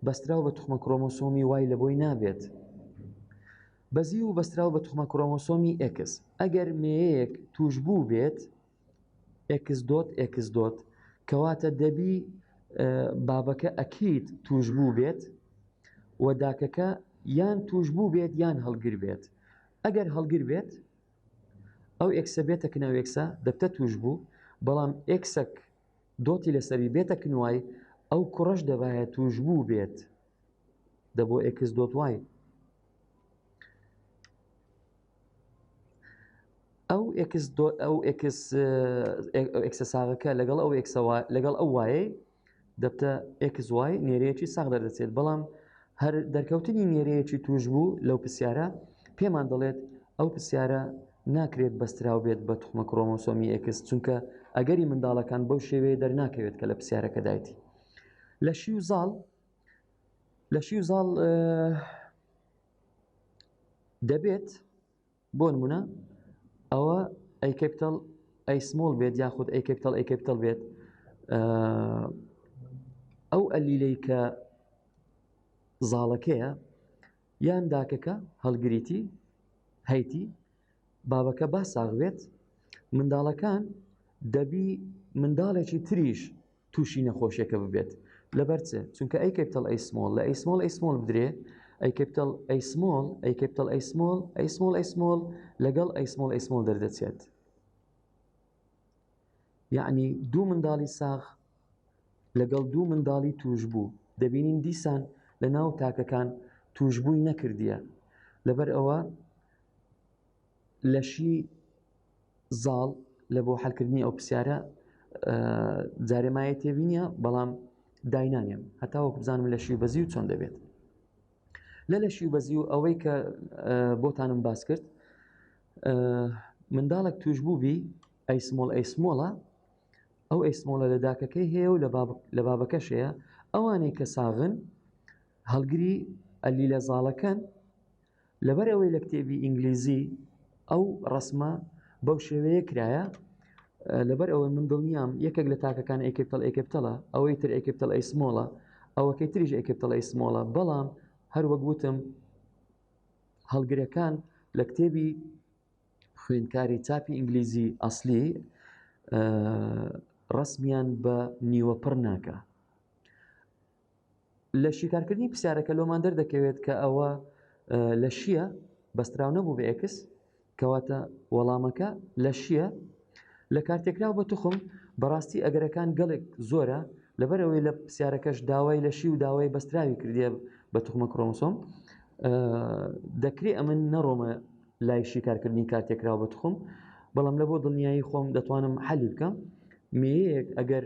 بەستراو بە توخمە کرۆمۆسۆمی Y لە بۆی نابێت بەزی و بەستراو بە توخمە کرۆمۆسۆمی X ئەگەر مێیەک توش بوو بێت X dot X dot کەواتە دەبی بابەکە ئەکید توش بوو بێت و داکەکە یان توش بوو بێت یان هەڵگر بێت ئەگەر هەڵگر بێت ئەو X ە بێتە کناو X ە دەبتە توش بوو بەڵام X ەک dot ی لەسەری بێتە کن Y ئەو کوڕەش دەبایە توش بوو بێت دەبۆ X dot Y ئەو X دۆ ئەو X X ە ساغەکە لەگەڵ ئەو ئێکسەوە لەگەڵ ئەو Y ەی دەبتە X Y نێرەیەکی ساغ دەردەچێت بەڵام هەر دەرکەوتنی نێرەیەکی توش بوو لەو پرسیارە پێمان دەڵێت ئەو پرسیارە ناکرێت بەستراو بێت بە توخمە کرۆمۆسۆمی X چونکە ئەگەری منداڵەکان بەو شێوەیە دەرناکەوێت کە لە پرسیارەکەدایتی لە شی و زاڵ. لە شی و زاڵ دەبێت بۆ نمونە ئەوە A capital A small بێت یاخود A capital A capital بێت ئەو ئەلیلەی کە زاڵەکەیە یان داکەکە هەڵگریتی هەیتی بابەکە با ساغ بێت منداڵەکان دەبی منداڵێکی تریش تووشی نەخۆشیەکە ببێت لەبەر چ چونکە A capital A small لە A small A small بدرێ A capital A small A capital A small A small A small لەگەڵ A small A small دەردەچێت یعنی دوو منداڵی ساغ لەگەڵ دوو منداڵی توش بوو دەبینین دیسان لە ناو تاکەکان توشببووی نەکردیە لەبەر ئەوە لەشی زاڵ لە بۆ حلکردنی ئەو پرسیارە جارێ مایە تێبینە بەڵام داینانێم هەتا وەکو بزانم لە شی بەزی و چۆن دەبێت لە لە شی بەزی و ئەوەی کە بۆتانم باس کرد منداڵێک توش بوو بی A small A small ە ئەو A small ە لە داکەکەی هەیە و لە بابەکەش هەیە ئەوانەی کە ساغن هەڵگری ئەلیلە زاڵەکەن لەبەر ئەوەی لە کتێبی ئینگلیزی ئەو ڕسمە بەو شێوەیە کرایە لەبەر ئەوەی من دڵنیام یەکێک لە تاکەکان A capital A capital ە ئەوەی تر A capital A small ە ئەوەکەی تریش A capital A small ە بەڵام هەر وەک وتم هەڵگرەکان لە کتێبی خوێندکاری چاپی ئینگلیزی ئەسلی ڕسمیان بە نیوە پڕ ناکە لە شیکارکردنی پرسیارەکە لۆمان دەردەکەوێت کە ئەوە لە شیە بەستراو نەبوو بە X کەواتە وەڵامەکە لە شیە لە کارتێکراو بە توخم بەڕاستی ئەگەرەکان گەلێک زۆرە لەبەر ئەوەی لە پرسیارەکەش داوای لە شی و داوای بەستراوی کردیە بە توخمە کرۆمۆسۆم دەکرێ ئەمن نەڕۆمە لای شیکارکردنی کارتێکراو بە توخم بەڵام لە بۆ دڵنیایی خۆم دەتوانم حەلی بکەم مێیەک ئەگەر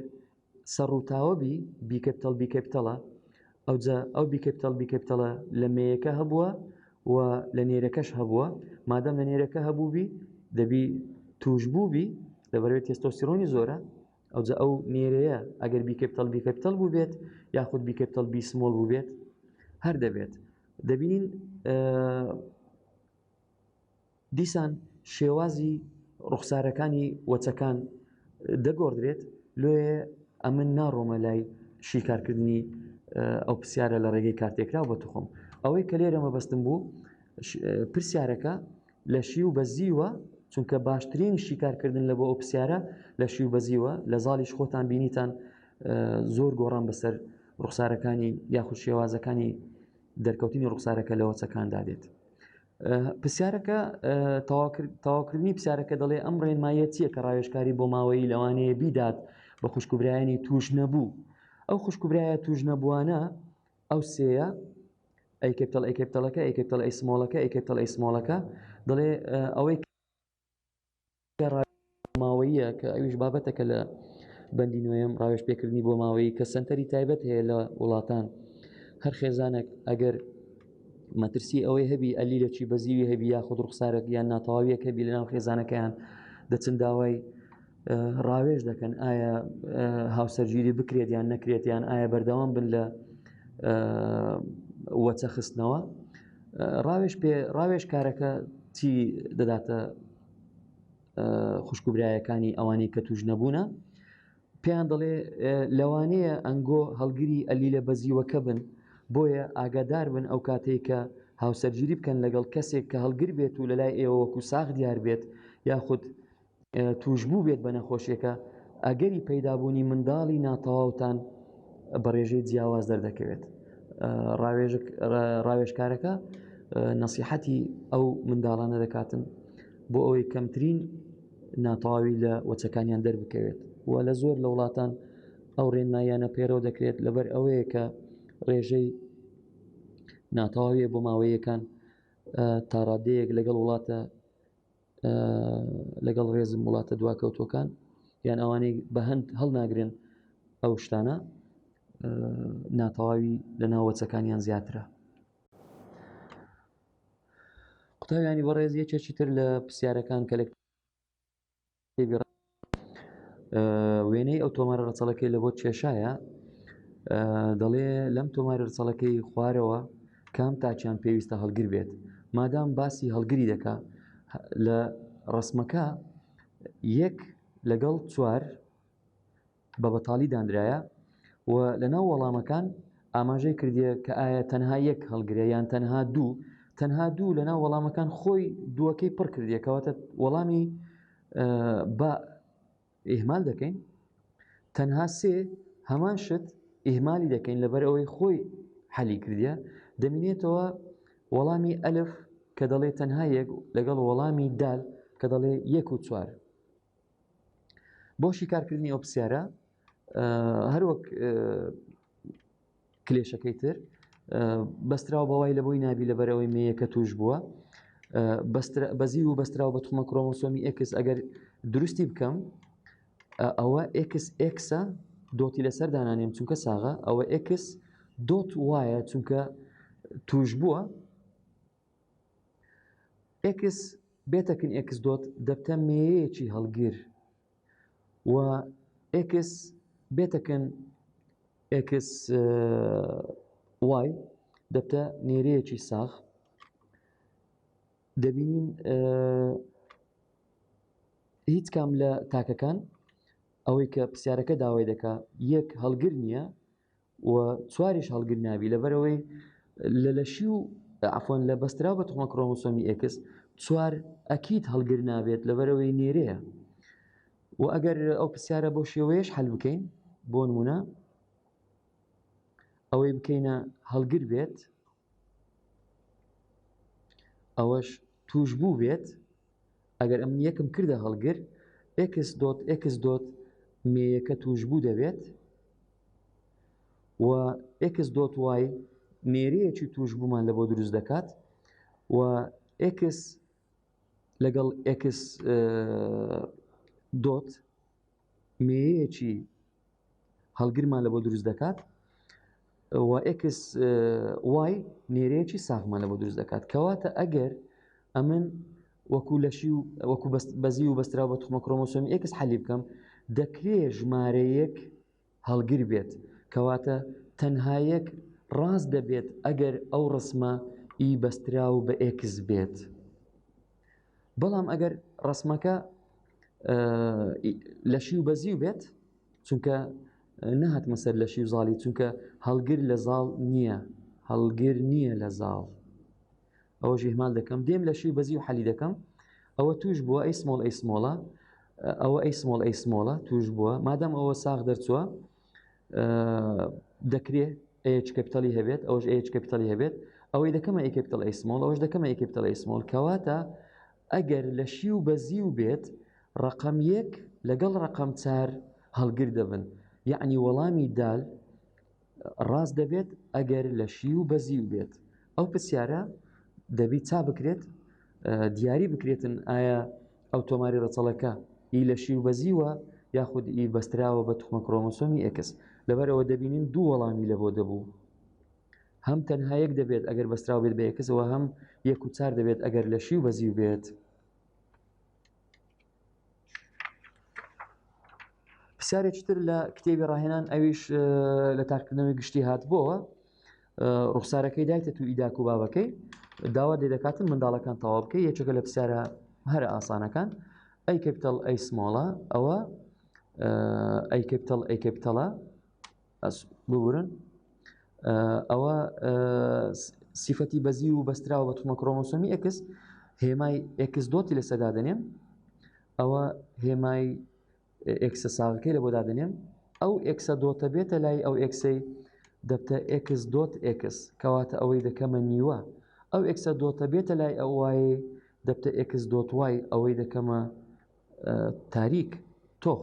سەر ڕووتاوە بی B capital B capital ە ئەوجا ئەو B capital B capital ە لە مێیەکە هەبووە و لە نێرەکەش هەبووە مادەم لە نێرەکە هەبوو بی دەبی توش بوو بی لەبەرەوەی تێستۆستیرۆنی زۆرە ئەوجا ئەو نێرەیە ئەگەر B capital B capital بوو بێت یاخود B capital B small بوو بێت هەر دەبێت دەبینین دیسان شێوازی ڕوخسارەکانی وەچەکان دەگۆڕدرێت لۆیە ئەمن ناڕۆمە لای شیکارکردنی ئەو پرسیارە لە ڕێگەی کارتێکراو بە توخم ئەوەی کە لێرە مەبەستم بوو پرسیارەکە لە شی و بەزیوە چونکە باشترین شیکارکردن لە بۆ ئەو پرسیارە لە شی و بەزیوە لە زاڵیش خۆتان بینیتان زۆر گۆڕان بەسەر ڕوخسارەکانی یاخود شێوازەکانی دەرکەوتنی ڕوخسارەکە لە وەچەکاندا دێت. پرسیارەکە تەواوکردنی پرسیارەکە دەڵێ ئەم ڕێنماییە چییە کە ڕاوێژکاری بۆ ماوەیی لەوانەیە بیدات بە خوشک و برایانی توش نەبوو ئەو خوشک و برایە توش نەبووانە ئەو سێیە A capital A capital ەکە A capital A small ەکە A capital A small ەکە دەڵێ ئەوەی ماوەییە کە ئەویش بابەتەکە لە بەندی نوێم ڕاوێژ پێکردنی بۆ ماوەیی کە سنتەری تایبەت هەیە لە وڵاتان هەر خێزانێک ئەگەر مەترسی ئەوەی هەبی ئەلیلەکی بەزیوی هەبی یاخود ڕوخسارێک یان ناتەواویەک هەبی لەناو خێزانەکەیان دەچن داوای ڕاوێژ دەکەن ئایا هاوسەرگیری بکرێت یان نەکرێت یان ئایا بەردەوام بن لە وەچە خستنەوە ڕاوێژ پێ ڕاوێژ کارەکە چی دەداتە خوشک و برایەکانی ئەوانەی کە توش نەبوونە پێیان دەڵێ لەوانەیە ئەنگۆ هەڵگری ئەلیلە بەزیوەکە بن بۆیە ئاگادار بن ئەو کاتێک کە هاوسەرگیری بکەن لەگەڵ کەسێک کە هەڵگر بێت و لە لای ئێوە وەکو ساغ دیار بێت یاخود توشبوو بێت بە نەخۆشیەکە ئەگەری پەیدابوونی منداڵی ناتەواوتان بە ڕێژەی جیاواز دەردەکەوێت ڕاوێژکارەکە نەسیحەتی ئەو منداڵانە دەکاتن بۆ ئەوەی کەمترین ناتەواوی لە وەچەکانیان دەربکەوێت و لە زۆر لە وڵاتان ئەو ڕێنماییانە پەیڕەو دەکرێت لەبەر ئەوەیە کە ڕێژەی ناتەواویە بۆ ماوەیەکان تاڕادەیەک لەگەڵ وڵاتە لەگەڵ ڕێزم وڵاتە دواکەوتوەکان یان ئەوانەی بە هەند هەڵناگرن ئەو شتانە ناتەواوی لە ناوەچەکانیان زیاترە قوتابیانی بەڕێز یەکێکی تر لە پرسیارەکان کە لە کتێبی وێنەی ئەو تۆمارە ڕەچەڵەکەی لە بۆ کێشایە. دەڵێ لەم تۆماری ڕچەڵەکەی خوارەوە کام تاکیان پێویستە هەڵگر بێت مادام باسی هەڵگری دەکا لە ڕسمەکە یەک لەگەڵ چوار بە بەتاڵی دانرایە و لە ناو وەڵامەکان ئاماژەی کردیە کە ئایا تەنها یەک هەڵگرە یان تەنها دوو تەنها دوو لە ناو وەڵامەکان خۆی دووەکەی پڕ کردیە کەواتە وەڵامی بە ئیهمال دەکەین تەنها سێ هەمان شت ئیهمالی دەکەین لەبەر ئەوەی خۆی حەلی کردیە دەمینێتەوە وەڵامی ئەلف کە دەڵێ تەنها یەک لەگەڵ وەڵامی دال کە دەڵێ یەک و چوار بۆ شیکارکردنی ئەو پرسیارە هەروەک کلێشەکەی تر بەستراو بەوای لە بۆی نابی لەبەرەوەی مێیەکە توش بووە بەزی و بەستراو بە توخمە کرۆمۆسۆمی ئێکس ئەگەر دروستی بکەم ئەوە ئێکس ئێکسە dot ی لەسەر دانانێم چونکە ساغە ئەوە X dot وایە چونکە توش بووە ئێکس بێتەکن ئێکس dot دەبتە مێیەکی هەڵگر و ئێکس بێتەکن ئێکس وای دەبتە نێرەیەکی ساغ دەبینین هیچ کام لە تاکەکان ئەوەی کە پرسیارەکە داوای دەکا یەک هەڵگر نییە و چواریش هەڵگر نابی لەبەرئەوەی لە لەشی و عفوان لە بەستراو بە توخمە کرۆمۆسۆمی ئێکس چوار ئەکید هەڵگر نابێت لەبەرئەوەی نێرەیە و ئەگەر ئەو پرسیارە بۆ شێوەیەش حل بکەین بۆ نمونە ئەوەی بکەینە هەڵگر بێت ئەوەش توش بوو بێت ئەگەر ئەمن یەکم کردە هەڵگر ئێکس dot ئێکس dot مێیەکە توشبوو دەبێت و ئێکس dot وای نێرەیەکی توشبوومان لە بۆ دروست دەکات و ئێکس لەگەڵ ئێکس dot مێیەکی هەڵگرمان لە بۆ دروست دەکات و ئێکس وای نێرەیەکی ساغمان لە بۆ دروست دەکات کەواتە ئەگەر ئەمن وەکو لەشی و وەکو بەزی و بەستراو بە توخمە کرۆمۆسۆمی ئێکس حەلی بکەم دەکرێ ژمارەیەک هەڵگر بێت کەواتە تەنها یەک ڕاست دەبێت ئەگەر ئەو ڕسمە ئی بەستراو بە ئێکس بێت بەڵام ئەگەر ڕسمەکە لەشی و بەزیو بێت چونکە نەهاتمە سەر لەشی و زاڵی چونکە هەڵگر لە زاڵ نییە هەڵگر نییە لە زاڵ ئەوەش ئیهمال دەکەم دێم لەشی و بەزی و حەلی دەکەم ئەوە توش بووە ئەی small ئەی small ە ئەوە ئەی small ئەی small ە توش بووە مادەم ئەوە ساغ دەرچووە دەکرێ H capital ی هەبێت ئەوش H capital ی هەبێت ئەوەی دەکەمە A capital A small ئەوش دەکەمە A capital A small کەواتە ئەگەر لەشی و بەزی و بێت ڕقم یەک لەگەڵ ڕقم چار هەڵگر دەبن یەعنی وەڵامی دال ڕاست دەبێت ئەگەر لەشی و بەزیو بێت ئەو پرسیارە دەبی چا بکرێت دیاری بکرێتن ئایا ئەو تۆماری ڕەچەڵەکە ئی لەشی و بەزیوە یاخود ئی بەستراوە بە توخمە کرۆمۆسۆمی ئێکس لەبەرەوە دەبینین دوو وەڵامی لە بۆ دەبوو هەم تەنها یەک دەبێت ئەگەر بەستراو بێت بە ئێکسەوە هەم یەک و چار دەبێت ئەگەر لەشی و بەزیو بێت. پرسیارێکی تر لە کتێبی ڕاهێنان ئەویش لە تاقیکردنەوەی گشتی هاتبووەوە ڕوخسارەکەی دایتە تو ئیداک و بابەکەی داوا لێ دەکاتن منداڵەکان تەواو بکەی یەکێکە لە پرسیارە هەرە ئاسانەکان A capital A small ە ئەوە A capital A capital ە ببورن ئەوە سیفەتی بەزی و بەستراوە بە توخمە کرۆمۆسۆمی ئێکس هێمای ئێکس dot ی لەسەر دادەنێم ئەوە هێمای ئێکسە ساغەکەی لە بۆ دادەنێم ئەو ئێکسە dot ە بێتە لای ئەو ئێکسەی دەبتە ئێکس dot ئێکس کەواتە ئەوەی دەکەمە نیوە ئەو ئێکسە dot ە بێتە لای ئەو وایەی دەبتە ئێکس dot وای ئەوەی دەکەمە تاریک تۆخ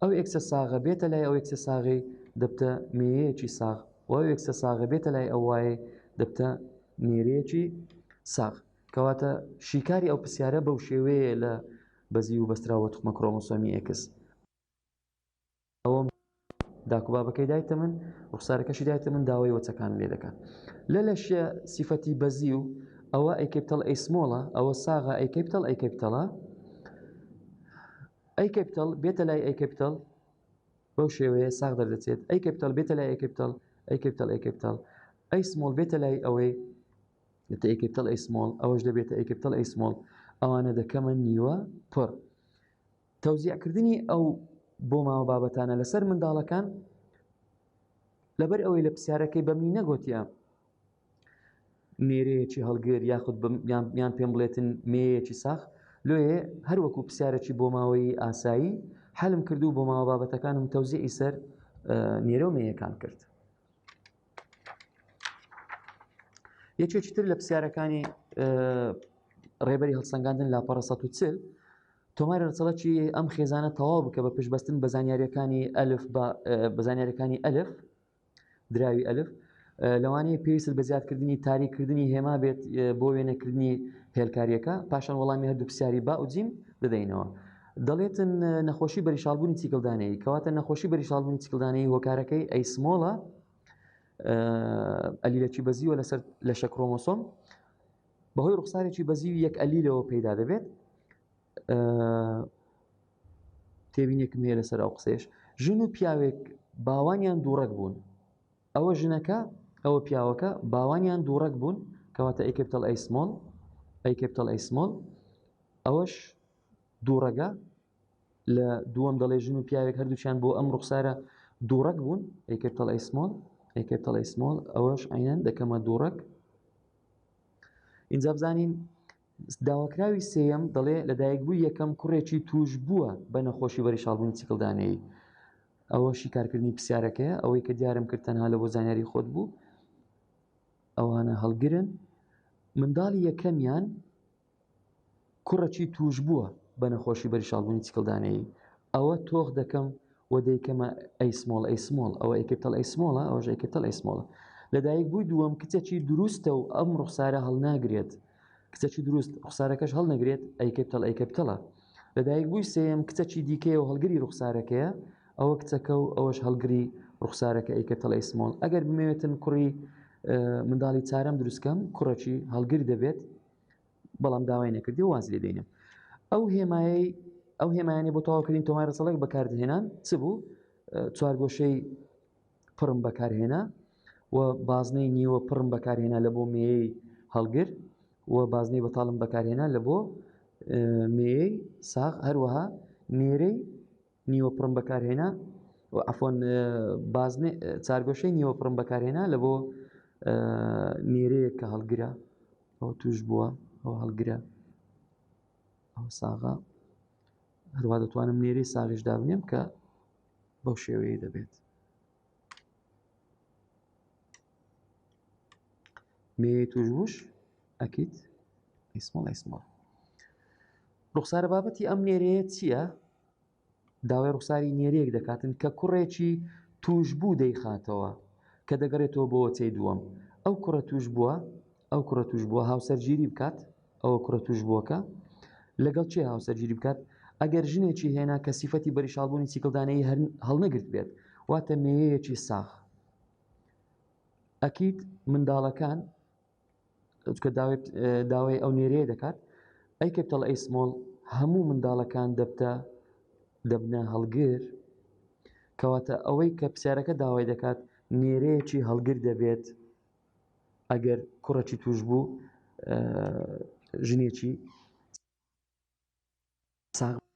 ئەو ئێکسە ساغە بێتە لای ئەو ئێکسە ساغەی دەبتە مێیەکی ساغ و ئەو ئێکسە ساغە بێتە لای ئەو وایەی دەبتە نێرەیەکی ساغ کەواتە شیکاری ئەو پرسیارە بەو شێوەیە لە بەزی و بەستراوە توخمە کرۆمۆسۆمی ئێکس ئەوەم داک و بابەکەی دایتە من ڕوخسارەکەشی دایتە من داوای وەچەکان لێ دەکات لە لەشە سیفەتی بەزی و ئەوە A capital A small ە ئەوە ساغە A capital A capital ە A capital بێتە لای A capital. بەو شێوەیە ساغ دەردەچێت. A capital بێتە لای A capital، A capital A capital، A small بێتە لای ئەوەی دەبێتە A capital A small، ئەوەش دەبێتە A capital A small. ئەوانە دەکەمە نیوە پڕ. تەوزیعکردنی ئەو بۆ ماوە بابەتانە لەسەر منداڵەکان لەبەر ئەوەی لە پرسیارەکەی بەمنی نەگۆتیە نێرەیەکی هەڵگر یاخود یان پێم بڵێتن مێیەکی ساخ لۆیێ هەروەکو پرسیارێکی بۆ ماوەی ئاسایی حەلم کرد و بۆ ماوە بابەتەکانم تەوزیعی سەر نێرە و مێیەکان کرد. یەکێکی تر لە پرسیارەکانی ڕێبەری هەڵسەنگاندن لاپەڕە 140 تۆماری ڕەچەڵەکی ئەم خێزانە تەواو بکە بە پشتبەستن بە زانیاریەکانی ئەلف بە زانیاریەکانی ئەلف دراوی ئەلف لەوانەیە پێویست بە زیادکردنی تاریککردنی هێما بێت بۆ وێنەکردنی هێلکاریەکە پاشان وەڵامی هەردوو پرسیاری با و جیم دەدەینەوە دەڵێتن نەخۆشی بەریشاڵبوونی چیکڵدانەیە کەواتە نەخۆشی بەریشاڵبوونی چیکڵدانەی هۆکارەکەی A small ە ئەلیلەکی بەزیوە لەسەر لەشە کرۆمۆسۆم بەهۆی ڕوخسارێکی بەزیوی یەک ئەلیلەوە پەیدا دەبێت تێبینێکم هەیە لەسەر ئەو قسەیش ژن و پیاوێک باوانیان دووڕەگ بوون ئەوە ژنەکە ئەوە پیاوەکە باوانیان دووڕەگ بوون کەواتە A capital A small A capital A small ئەوەش دووڕەگە لە دووەم دەڵێ ژن و پیاوێک هەردووچیان بۆ ئەم ڕوخسارە دووڕەگ بوون A capital A small A capital A small ئەوەش عینەن دەکەمە دووڕەگ اینجا بزانین داواکراوی سێیەم دەڵێ لەدایکبووی یەکەم کوڕێکی توش بووە بە نەخۆشی بەریشاڵبوونی چیکڵدانەیی. ئەوە شیکارکردنی پرسیارەکەیە، ئەوەی کە دیارم کرد تەنها لە بۆ زانیاری خۆت بوو. ئەوانە هەڵگرن. منداڵی یەکەمیان کوڕەکی توش بووە بە نەخۆشی بەریشاڵبوونی چیکڵدانەیی. ئەوە تۆخ دەکەم و دەیکەمە A small A small، ئەوە A capital A small ە، ئەوەش A capital A small ە. لەدایک بووی دووەم کچەکی دروستە و ئەم ڕوخسارە هەڵناگرێت. کچەکی دروست ڕوخسارەکەش هەڵنەگرێت A capital A capital ە. لەدایک بووی سێیەم کچەکی دیکەیە و هەڵگری ڕوخسارەکەیە، ئەوە کچەکە و ئەوەش هەڵگری ڕوخسارەکە A capital A small. ئەگەر بمەوێتن کوڕی منداڵی چارەم دروستکەم کوڕەکی هەڵگر دەبێت بەڵام داوای نەکردی و واز لێ دێنم. ئەو هێمایەی ئەو هێمایانەی بۆ تەواوکردنی تۆماری ڕەچەڵەک بەکاردهێنان چ بوو؟ چوارگۆشەی پڕم بەکارهێنا و بازنەی نیوە پڕم بەکارهێنا لە بۆ مێیەی هەڵگر و بازنەی بەتاڵم بەکارهێنا لە بۆ مێیەی ساغ هەروەها نێرەی نیوە پڕم بەکارهێنا و عفوان بازنەی چارگۆشەی نیوە پڕم بەکارهێنا لە بۆ نێرەیەک کە هەڵگرە ئەوە توش بووە ئەوە هەڵگرە ئەوە ساغە هەروە دەتوانم نێرەی ساغیش دابنێم کە بەو شێوەیە دەبێت مێ توشبووش ئەکیت ئیسمۆڵ ئیسمۆڵ ڕوخسارە بابەتی ئەم نێرەیە چییە؟ داوای ڕوخساری نێرەیەک دەکاتن کە کوڕێکی توشبوو دەیخاتەوە کە دەگەڕێتەوە بۆ وەچەی دووەم ئەو کوڕە توش بووە ئەو کوڕە توش بووە هاوسەرگیری بکات ئەوە کوڕە توش بووەکە لەگەڵ چێ هاوسەرگیری بکات ئەگەر ژنێکی هێنا کە سیفەتی بەریشاڵبوونی چیکڵدانەی هەر هەڵنەگرت بێت واتە مێیەکی ساغ ئەکید منداڵەکان چونکە داوای ئەو نێرەیە دەکات A capital A small هەموو منداڵەکان دەبتە دەبنە هەڵگر کەواتە ئەوەی کە پرسیارەکە داوای دەکات نێرەیەکی هەڵگر دەبێت ئەگەر کوڕەکی توش بوو ژنێکی ساغ.